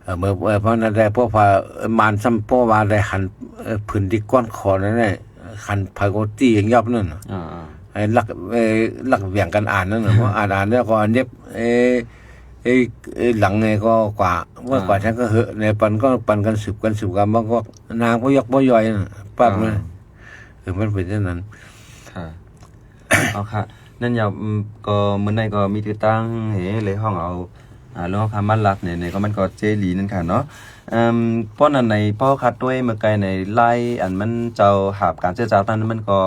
ເອີ ເມື່ອ ເອີ ເພາະນັ້ນແຫຼະ ເພາະວ່າ ເອີ ມານຊ້ຳ ເພາະວ່າໄດ້ຫັນ ເອີ ຜືນດິກກ້ອນຂໍນັ້ນແຫຼະ ຄັນໃຜກໍຕີຫຍັບນັ້ນ ອ່າ ໃຫ້ລັກ ເອີ ລັກແບ່ງກັນອ່ານນັ້ນນະ ເພາະອ່ານ ອ່ານແລ້ວກໍເນັບ ເອີ ເອີ ເອີ ຫຼັງນີ້ກໍກວ່າ ເມື່ອກວ່າ ອ່າ ແທ້ກໍເຫາະ ໃນປັນກໍປັນກັນສືບກັນສືບກັນ ມັນກໍນາງບໍ່ຢອກບໍ່ຍ່ອຍນັ້ນ ປັບ ອ່າ ເອີ ມັນເປັນຈັ່ງນັ້ນ ອ່າ ເອົາຄ່ະ ນັ້ນຫຍັບ ອືມ ກໍມື້ໃນກໍມີຕິດຕັ້ງເຮ ເລີຍຮ້ອງເອົາ ອາ ແລ້ວເຮົາຄາມາລັດໃນ ໃນກໍມັນກໍເຈລີນັ້ນຄ່ະເນາະ. ເອີ່ມ ປ້ອນອັນໃນ ເພາະເຮົາຄາດດ້ວຍເມື່ອໄກໃນລາຍ ອັນມັນເຈົ້າຫາບການເຊື້ອຈາກນັ້ນ ມັນກໍ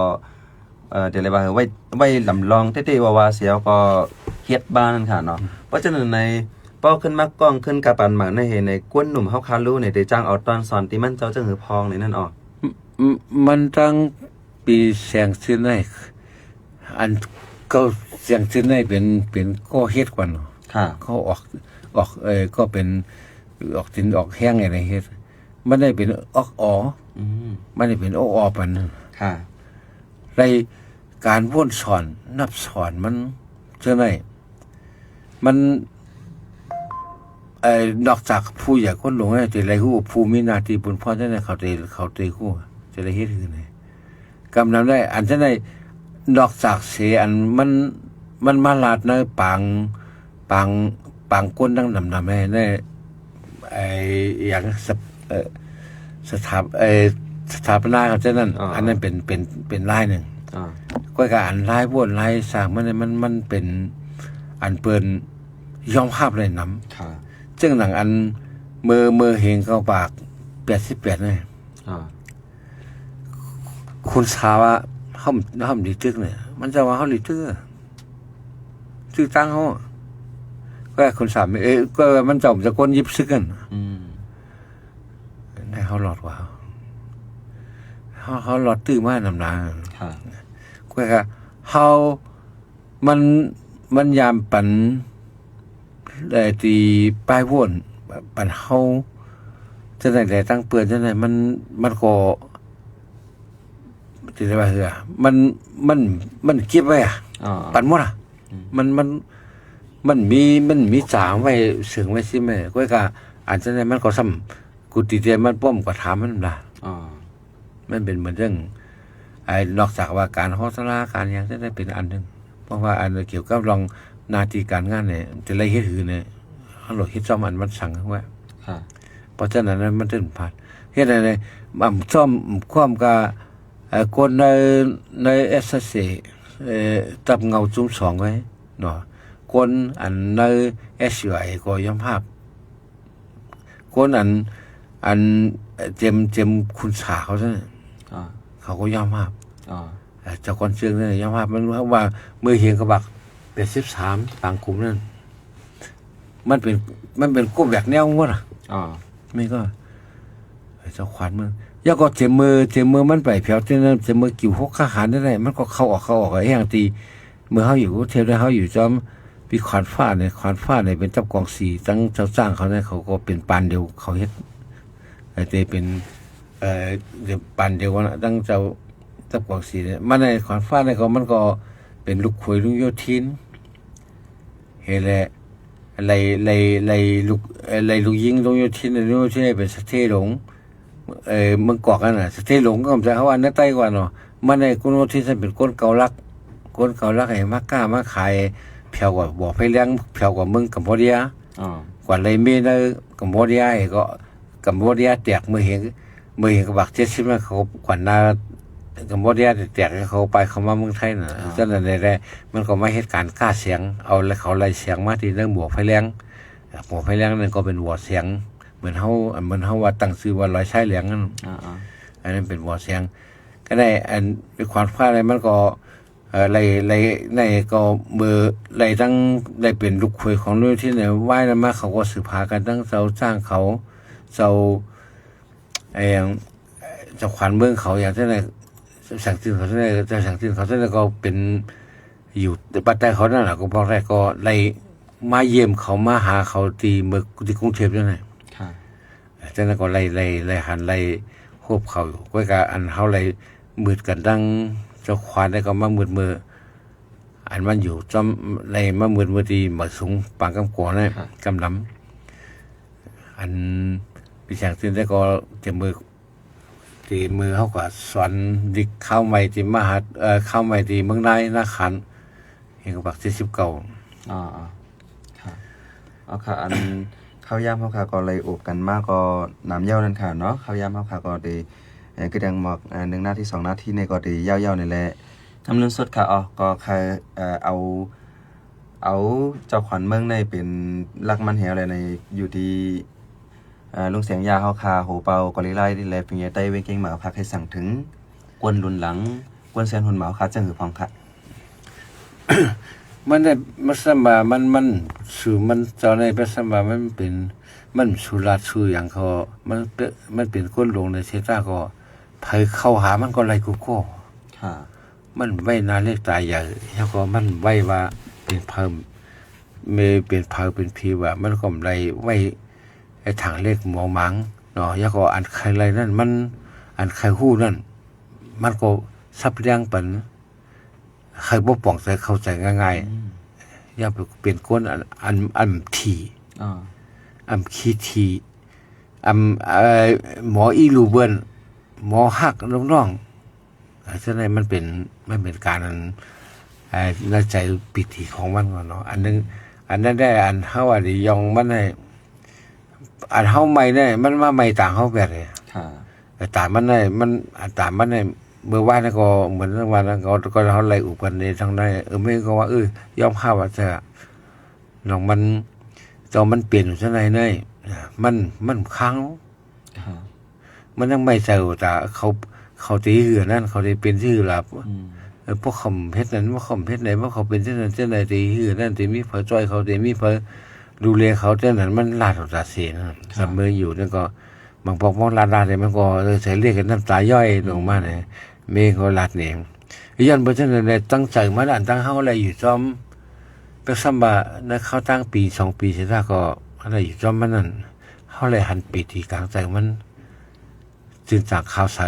ເອີ່ ເດລະວ່າ ໄວ້ ໄວ້ລຳລອງເຕ້ໆ ວ່າໆ ເສຍກໍເຮັດບ້ານນັ້ນຄ່ະເນາະ. ເພາະສະນັ້ນໃນ ເວົ້າຂຶ້ນມາກ້ອງຂຶ້ນກັບອັນໝາກໃນ ໃນກວນໜຸ່ມເຮົາຄາຮູ້ໃນ ໄດ້ຈ້າງເອົາຕອນສອນທີ່ມັນເຈົ້າຈຶ່ງຄືພອງໃນນັ້ນອອກ. ມັນຕັ້ງ ປີແສງຊື່ນໃນ ອັນເຂົາແສງຊື່ນໃນເປັນ ເປັນກໍເຮັດກ່ອນເນາະ. ເຂົາອອກ ອອກ ເອີ ກໍເປັນອອກສິນອອກແຮງໃນເຮັດ ມັນໄດ້ເປັນອອກອໍ ມັນໄດ້ເປັນໂອອໍປານນັ້ນ. ໄດ້ການວົນສອນ ນັບສອນມັນເທື່ອໃດ ມັນ ເອີ ນອກຈາກຜູ້ໃຫຍ່ຄົນຫຼວງແລ້ວ ຈະໄດ້ຮູ້ ຜູ້ມີໜ້າທີ່ບຸນພອນຈັ່ງໃດ ເຂົາຈະ ເຂົາຈະຮູ້ ຈະໄດ້ເຮັດຄືໃດ ກຳນຳໄດ້ ອັນຈັ່ງໃດ ນອກຈາກເສ ອັນມັນ ມັນມາລາດໃນປາງ ປາງ ປາງກົ້ນດັ່ງດຳໆ ໃນ ໃນ ໄອ້ຫຍັງ ສະ ເອີ ສະຖາ ເອີ ສະຖາປະນາເຂົາເຈົ້ານັ້ນ ອັນນັ້ນເປັນ ເປັນ ເປັນລາຍໜຶ່ງ. ກໍກະອັນລາຍໂບດລາຍສ້າງມັນ ມັນ ມັນເປັນອັນເພິ່ນຍອມຮັບໄດ້ນຳ ເຊິ່ງໜັງອັນເມື່ອ ເມື່ອເຮງເກົ້າປາກແປດສິບແປດນີ້ ຄຸນສາວ່າ ເຮົາ ເຮົາບໍ່ໄດ້ຕຶກນີ້ ມັນຈະວ່າເຮົາໄດ້ຕຶກ ຖືກຕັ້ງເຮົາ ກໍຄຸນສາ ເອີ ກໍມັນເຈົ້າຈະກົນຢິບຊຶກຫັ້ນ ອືມ ໃຫ້ເຮົາລອດວ່າ ເຮົາ ເຮົາລອດຕື້ມານຳນາ ກໍກະເຮົາ ມັນ ມັນຍາມປັນ ເອີ ທີ່ປ້າຍໂຫວດ ປັນເຮົາ ຈັ່ງໃດແລ ຕັ້ງເປື້ອນຈັ່ງໃດ ມັນ ມັນກໍ ຊິໄດ້ວ່າເຮືອ ມັນ ມັນ ມັນເກັບໄວ້ອະ ປັນໝົດອະ ມັນ ມັນ ມັນມີ ມັນມີຈາມໄວ້ ເຊິ່ງໄວ້ຊິແມ່ ຂ້ອຍກະ ອັນຈັ່ງໃດມັນກໍສ່ຳ ກູຕິແຕ່ມັນປ້ອມກະຖາມມັນລະ ມັນເປັນເໝືອນຈັ່ງ ໄອ້ ນອກຈາກວ່າການໂຄສະນາການຫຍັງ ຈັ່ງໃດເປັນອັນໜຶ່ງ ເພາະວ່າອັນກ່ຽວກັບເລື່ອງໜ້າທີ່ການງານນີ້ ຈະໄດ້ເຮັດຫືນີ້ ເຮົາຕ້ອງເຮັດຊອມອັນມັນສັ່ງໄວ້ ເພາະສະນັ້ນມັນເຖິງພາດ ເຮັດໃຫ້ ອຳ ຊອມຄວາມກະ ເອີ ຄົນໃນ ໃນ ເອສເອສ ເອີ ຕັບເງົາຈຸ້ມສອງໄວ້ເນາະ ຄົນອັນໃນ ເອສຢູໄອ ກໍຍອມຮັບ ຄົນອັນ ອັນເຈັມ ເຈັມຄຸນສາເຂົາຊັ້ນ ເຂົາກໍຍອມຮັບ ເຈົ້າຄອນເຊີນຍອມຮັບ ມັນວ່າເມື່ອເຮງກະບັກ ແປດສິບສາມ ຕາງກຸ່ມນັ້ນ ມັນເປັນ ມັນເປັນກົບແບກແນວໝົດອະ ແມ່ນກໍ ເຈົ້າຂວັນເມືອງ ແລ້ວກໍເຈັມເມີ ເຈັມເມີມັນໄປແຖວທີ່ນັ້ນ ເຈັມເມີກິວຫົກກະຫານໄດ້ ມັນກໍເຂົ້າອອກ ເຂົ້າອອກ ແຮ່ງທີ່ ເມື່ອເຮົາຢູ່ກຸງເທບແລ້ວ ເຮົາຢູ່ຈອມປີຂອນຟ້ານີ້ ຂອນຟ້ານີ້ເປັນຕັບກອງສີ ທັງເຈົ້າຈ້າງເຂົານີ້ ເຂົາກໍເປັນປານດຽວ ເຂົາເຮັດ ເອີ ແຕ່ເປັນ ເອີ ປານດຽວກັນນະ ທັງເຈົ້າ ຕັບກອງສີນີ້ ມາໃນຂອນຟ້ານີ້ກໍ ມັນກໍເປັນລູກເຂີຍລຸງໂຍທິນ ເຮັດແລ້ວ ໄລ່ ໄລ່ ໄລ່ລູກ ເອີ ໄລ່ລູກຍິງລຸງໂຍທິນ ລຸງໂຍທິນເປັນສະເຖລົງ ເອີ ເມືອງກອກຫັ້ນນະ ສະເຖຫຼົງ ກໍຈະເຮົາອັນໃນໃຕ້ກວ່າເນາະ ມັນໃນກຸນໂນທິນເປັນຄົນເກົາລັກ ຄົນເກົາລັກໃຫ້ມາຄ້າມາຂາຍ ແຖວກວ່າບໍ່ໄຟແລງ ແຖວກວ່າເມືອງກຳໂບເດຍ ກວ່າໄລເມໃນກຳໂບເດຍ ກໍກຳໂບເດຍແຕກ ເມືອງເຮງ ເມືອງເຮງກະບັກເຈັດສິບນັ້ນ ເຂົາກວ່ານາກຳໂບເດຍແຕກ ເຂົາໄປເຂົ້າມາເມືອງໄທນະ ສະນັ້ນແຫຼະ ມັນກໍມາເຮັດການຄ້າແສງ ເອົາ ເຂົາໄລ່ແສງມາທີ່ເມືອງບໍ່ໄຟແລງ ບໍ່ໄຟແລງນັ້ນກໍເປັນບໍ່ແສງ ເໝືອນເຮົາ ເໝືອນເຮົາວ່າຕັ້ງຊື່ວ່າລອຍຊາຍແຫຼງນັ້ນ ອັນນັ້ນເປັນບໍ່ແສງ ກໍໄດ້ ອັນ ຄວາມຄວາມໃນມັນກໍ ເອີ ໄລ່ ໄລ່ ໃນກໍເບີ ໄລ່ທັງ ໄດ້ເປັນລູກເຂີຍຂອງລຸງໂຍທິນ ວາຍນັ້ນມາ ເຂົາກໍສືບຫາກັນ ທັງເຈົ້າຈ້າງເຂົາ ເຈົ້າ ເອີ ເຈົ້າຂວັນເມືອງເຂົາ ຢ່າງເຊັ່ນ ເຈົ້າແສງຕື່ນເຂົາ ເຈົ້າແສງຕື່ນເຂົາ ເຈົ້າແສງຕື່ນເຂົາ ເຈົ້າແສງຕື່ນເຂົາ ເຈົ້າແສງຕື່ນເຂົາ ເປັນ ຢູ່ປາກໃຕ້ເຂົານັ້ນລະ ກໍບອກໄດ້ ກໍໄດ້ມາຢ້ຽມເຂົາ ມາຫາເຂົາທີ່ເມືອງ ທີ່ກຸງເທບນັ້ນແຫຼະ ຈັ່ງນັ້ນກໍໄດ້ ໄດ້ ໄດ້ຫັນໄດ້ພົບເຂົາຢູ່ ກໍກະອັນເຮົາໄດ້ມືດກັນ ທັງເຈົ້າຂວັນ ແລ້ວກໍມາມືດເມີ ອັນມັນຢູ່ຈອມ ໄດ້ມາມືດເມີທີ່ໝາກສູງ ປາງກຳກວານນະ ກຳນຳ ອັນ ປີແສງຕື່ນ ແລ້ວກໍຈະມື ທີ່ມື້ເຮົາກໍສອນດິກຂ່າວໃໝ່ທີ່ມະຫາ ເອີ ຂ່າວໃໝ່ທີ່ເມືອງນາຍ ນາຂານ ເຮງກະບັກເຈັດສິບເກົ້າ ອໍ ອໍ ເອົາຄ່ະ ອັນ ຂ່າວຢາມເຮົາຄ່ະ ກໍໄດ້ໂອບກັນມາກໍນານຍາວນັ້ນຄ່ະເນາະ ຂ່າວຢາມເຮົາຄ່ະ ກໍໄດ້ ເອີ ຄືດັ່ງໝອກ ເອີ ໜຶ່ງນາທີ ສອງນາທີນີ້ກໍໄດ້ຍາວໆນີ້ແຫຼະ ນຳເລື່ອງສົດຄ່ະ ອໍ ກໍຄ່ອຍ ເອີ ເອົາ ເອົາເຈົ້າຂວັນເມືອງໃນເປັນຫຼັກມັນແຮວແລ້ວໃນ ຢູ່ທີ່ ເອີ ລຸງແສງຢາເຮົາຄາ ໂຫເປົ່າກໍເລໄລ ແລະ ເປັນໃຫຍ່ໃຕ້ວຽງກຽງມາ ຝາກໃຫ້ສັ່ງເຖິງກວນລຸນຫຼັງ ກວນແຊນຮຸ່ນມາເຮົາຄາ ຈັ່ງຫືອພ້ອງຄະ. ມັນໄດ້ ມັນສ່ຳວ່າ ມັນ ມັນ ສູ່ມັນເຈົ້າໃນ ແບບສ່ຳວ່າ ມັນເປັນ ມັນສູ່ລັດສູ່ຫຍັງ ເຂົາ ມັນເປັນ ມັນເປັນກົດລົງໃນເສດຕາ ກໍໃຜເຂົ້າຫາມັນກໍໄລ່ກູ່ກໍ ມັນໄວ້ໜ້າເລັກຕາໃຫຍ່ ແລ້ວກໍມັນໄວ້ວ່າເປັນເຜີ ເປັນເຜີເປັນຜີວ່າ ມັນກໍໄລ່ໄວ້ ໄອ້ຖັງເລັກໝໍໝາງເນາະ ແລ້ວກໍອັນໃຄໄລ່ນັ້ນ ມັນ ອັນໃຄຮູ້ນັ້ນ ມັນກໍສັບລຽງປັນ ໃຄບໍ່ປອງໃຈເຂົ້າໃຈງ່າຍໆ ອືມ ຢ່າໄປເປັນຄົນອັນ ອັນ ອັນຖີ່ ອ່າ ອັນຂີ້ຖີ່ ອັນ ເອີ ໝໍອີລູເບິນ ໝໍຮັກລູກນ້ອງ ເອີ ຈັ່ງໃດ ມັນເປັນ ມັນເປັນການ ອັນ ໃນໃຈປີຕິຂອງມັນເນາະ ອັນໜຶ່ງ ອັນນັ້ນໄດ້ ອັນເຮົາອະໄດ້ຢ່ອງມັນໃຫ້ ອັນເຮົາໃໝ່ນີ້ ມັນມາໃໝ່ຕາມເຮົາແບບນີ້ ຕາມມັນນີ້ ມັນ ຕາມມັນນີ້ ເມື່ອວານນີ້ກໍເໝືອນວ່ານັ້ນ ກໍ ກໍເຮົາໄລ່ອຸບກັນໃນທາງໃນ ເອີ ແມ່ນກໍວ່າ ເອີ ຍອມຮັບວ່າ ແຕ່ລອງມັນ ຕອນມັນເປັນຈັ່ງໃດນີ້ ມັນ ມັນຄັງ ມັນຍັງໃໝ່ໃຈຕາ ເຂົາ ເຂົາໄດ້ເຮັດນັ້ນ ເຂົາໄດ້ເປັນຊື່ລາ ອືມ ເອີ ພວກເຂົາເຮັດນັ້ນ ພວກເຂົາເຮັດໃດ ພວກເຂົາເປັນຈັ່ງນັ້ນຈັ່ງໃດ ໄດ້ເຮັດນັ້ນ ໄດ້ມີໃຜຊ່ອຍເຂົາ ໄດ້ມີໃຜດູແລເຂົາ ຈັ່ງນັ້ນ ມັນລາດອອກຕາເສນ ອ່າ ສະເໝີຢູ່ ແລ້ວກໍບາງພວກມອງລາດໆ ແລ້ວມັນກໍ ເອີ ໃສ່ເລກກັນນ້ຳຕາຍ້ອຍ ອືມ ລົງມານີ້ ແມ່ກໍລາດນີ້ ຍ້ອນເພາະສະນັ້ນແຫຼະ ຕັ້ງໃຈມາ ອັນຕັ້ງເຮົາແຫຼະຢູ່ຈອມ ແປວ່າສ່ຳວ່າໃນຄາວຕັ້ງປີສອງປີເສຍລະກໍ ອັນນັ້ນຢູ່ຈອມມັນນັ້ນ ເຮົາແລະຫັນປີຕິກາງໃຈມັນ ຈຶ່ງຈາກຄາວໃສ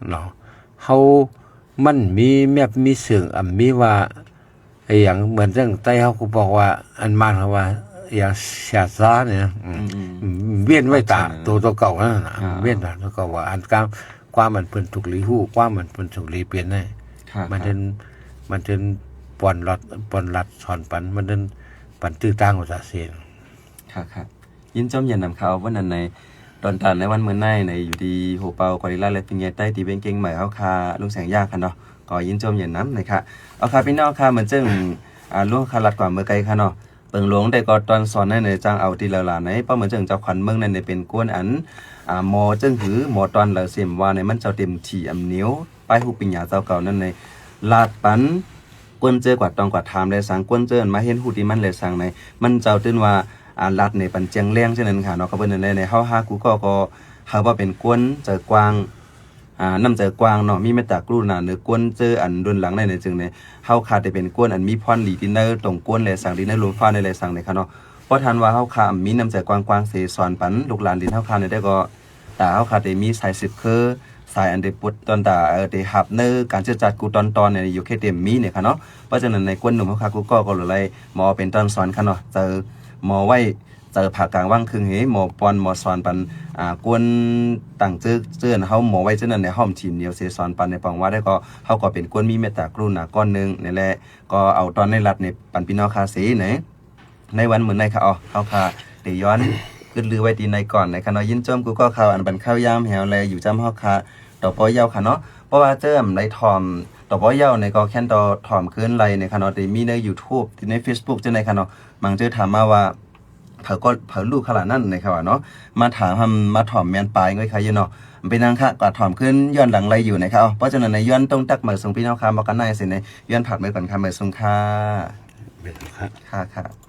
ເນາະ ເຮົາ ມັນມີແມັບມີເຊິ່ງ ອຳມີວ່າ ອີຫຍັງ ເໝືອນຈັ່ງໃຕ້ເຮົາກໍບອກວ່າ ອັນມານເຮົາວ່າ ອີຫຍັງ ຊາຊານີ້ ອືມ ອືມ ອືມ ເວັ້ນໄວ້ຕາ ໂຕ ໂຕເກົ່ານັ້ນນະ ອ່າ ເວັ້ນຕາໂຕເກົ່າວ່າ ອັນການ ຄວາມອັນເພິ່ນຖືກລີຮູ້ ຄວາມອັນເພິ່ນຖືກລີປ່ຽນໃຫ້ ມັນເຖິງ ມັນເຖິງປ່ອນລັດ ປ່ອນລັດສອນປັນ ມັນເຖິງປັນຕື້ຕ່າງອອກຈາກເສນ ຄ່ະ ຍິນຊົມຢານນຳ ຂ່າວວັນນັ້ນໃນ ຕອນຕານໃນວັນມື້ໃນໃນ ຢູ່ທີ່ໂຮເປົາກອລິລາ ແລະ ເປັນໃຫຍ່ໃຕ້ທີ່ວຽງກຽງໃໝ່ເຮົາຄ່ະ ລຸງແສງຢາກະເນາະ ກໍຍິນຊົມຢານນຳນະຄະ. ເອົາຄ່ະ ພີ່ນ້ອງຄ່ະ ເໝືອນເຊິ່ງ ອາ ລຸງຄ່ະລັດກວ່າເມື່ອໄກຄ່ະເນາະ ເປິງຫຼວງໄດ້ກໍຕອນສອນໃນ ຈັ່ງເອົາທີ່ຫຼາຍໆໃນ ເພາະເໝືອນເຊິ່ງເຈົ້າຂວັນເມືອງນັ້ນໄດ້ເປັນກວນອັນ ອາ ໝໍເຈີງຫື ໝໍຕອນລາວເສມວ່າໃນ ມັນເຈົ້າເຕັມທີ່ອຳໜຽວ ປ້າຍຮູບປິນຍາເຈົ້າເກົ່ານັ້ນໃນ ລາດປັນ ກວນເຈີກວາດຕ້ອງກວາດຖາມແລະສັງ ກວນເຈີອັນມາຮຽນຮູ້ທີ່ມັນແລະສັງໃນ ມັນເຈົ້າຕື່ນວ່າ ອາ ລັດໃນປັນແຈ້ງແລງ ເຊັ່ນນັ້ນຄ່ະເນາະ ກໍເປັນໃນ ໃນເຮົາຫາກູ່ກໍ ກໍເຮົາວ່າເປັນກວນໃຈກວ້າງ ອາ ນ້ຳໃຈກວ້າງເນາະ ມີເມດຕາກະລຸນາເນີກວນເຈີອັນລຸນຫຼັງໃນ ໃນຈຶ່ງໃນ ເຮົາຄ່ະໄດ້ເປັນກວນອັນມີພອນດີທີ່ໃນຕົງກວນແລະສັງ ທີ່ໃນລົມຟ້າໃນແລະສັງໃນຄ່ະເນາະ ເພາະທ່ານວ່າເຮົາຄ່ະມີນ້ຳໃຈກວ້າງຂວາງເສ ສອນປັນລູກຫຼານດິນເຮົາຄ່ະໃນ ແຕ່ກໍ ຕາເຮົາຄ່ະໄດ້ມີສາຍສືບເຄີ ສາຍອັນໄດ້ປົດຕອນຕາ ເອີ ໄດ້ຮັບໃນການເຊື້ອຊາດກູ່ຕອນຕອນໃນຢູ່ເຂດເຕັມມີໃນຄ່ະເນາະ ເພາະສະນັ້ນໃນກວນໜຸ່ມເຮົາຄ່ະກູ່ກໍກໍເລີຍມາເປັນຕອນສອນຄ່ະເນາະ ເຈີໝໍໄວ້ ເຈີຜາກາງວັງເຄິ່ງເຮ ໝໍປ່ອນ ໝໍສອນປັນ ອາ ກວນຕ່າງເຈີ ເຈີເຮົາໝໍໄວ້ເຈີນັ້ນໃນຫ້ອມທີມໜຽວເສສອນປັນໃນປອງວ່າໄດ້ກໍ ເຮົາກໍເປັນກວນມີເມດຕາກະລຸນາກ້ອນໜຶ່ງນີ້ແຫຼະ ກໍເອົາຕອນໃນລັດໃນປັນພີ່ນ້ອງຄ່ະເສໃນ ໃນວັນມື້ໃນຄ່ະ ເອົາ ເຮົາຄ່ະໄດ້ຍ້ອນກຶດລືໄວ້ທີ່ໃນກ່ອນໃນຄ່ະເນາະ ຍິນຊົມກູ່ກໍຂ່າວອັນປັນຂ່າວຍາມແຮວແລະຢູ່ຈຳເຮົາຄ່ະ ຕປ ຍາວຄ່ະເນາະ ເພາະວ່າເຈີອຳໄລຖອມ ຕປ ຍາວໃນກໍແຄ່ນຕໍ່ຖອມຄືນໄລໃນຄ່ະເນາະ ໄດ້ມີໃນຢູທູບ ໃນເຟສບຸກຈັ່ງໃດຄ່ະເນາະ ບາງເຈີຖາມມາວ່າ ເຜີກໍເຜີລູກຂະລາດນັ້ນໃນຄ່ະວ່າເນາະ ມາຖາມ ມາຖອມແມ່ນປາຍເງີຍຄ່ະຢູ່ເນາະ ເປັນຫຍັງຄ່ະ ກໍຖອມຄືນຍ້ອນຫຼັງໄລຢູ່ໃນຄ່ະ ເອົາ ເພາະສະນັ້ນໃນຍ້ອນຕົງຕັກໝາຍສົ່ງພີ່ນ້ອງຄ່ະ ມາກັນໃນເສໃນ ຍ້ອນຝາກເມີກ່ອນຄ່ະ ໝາຍສົ່ງຄ່ະ ເປັນຫຍັງຄ່ະ ຄ່ະ ຄ່ະ.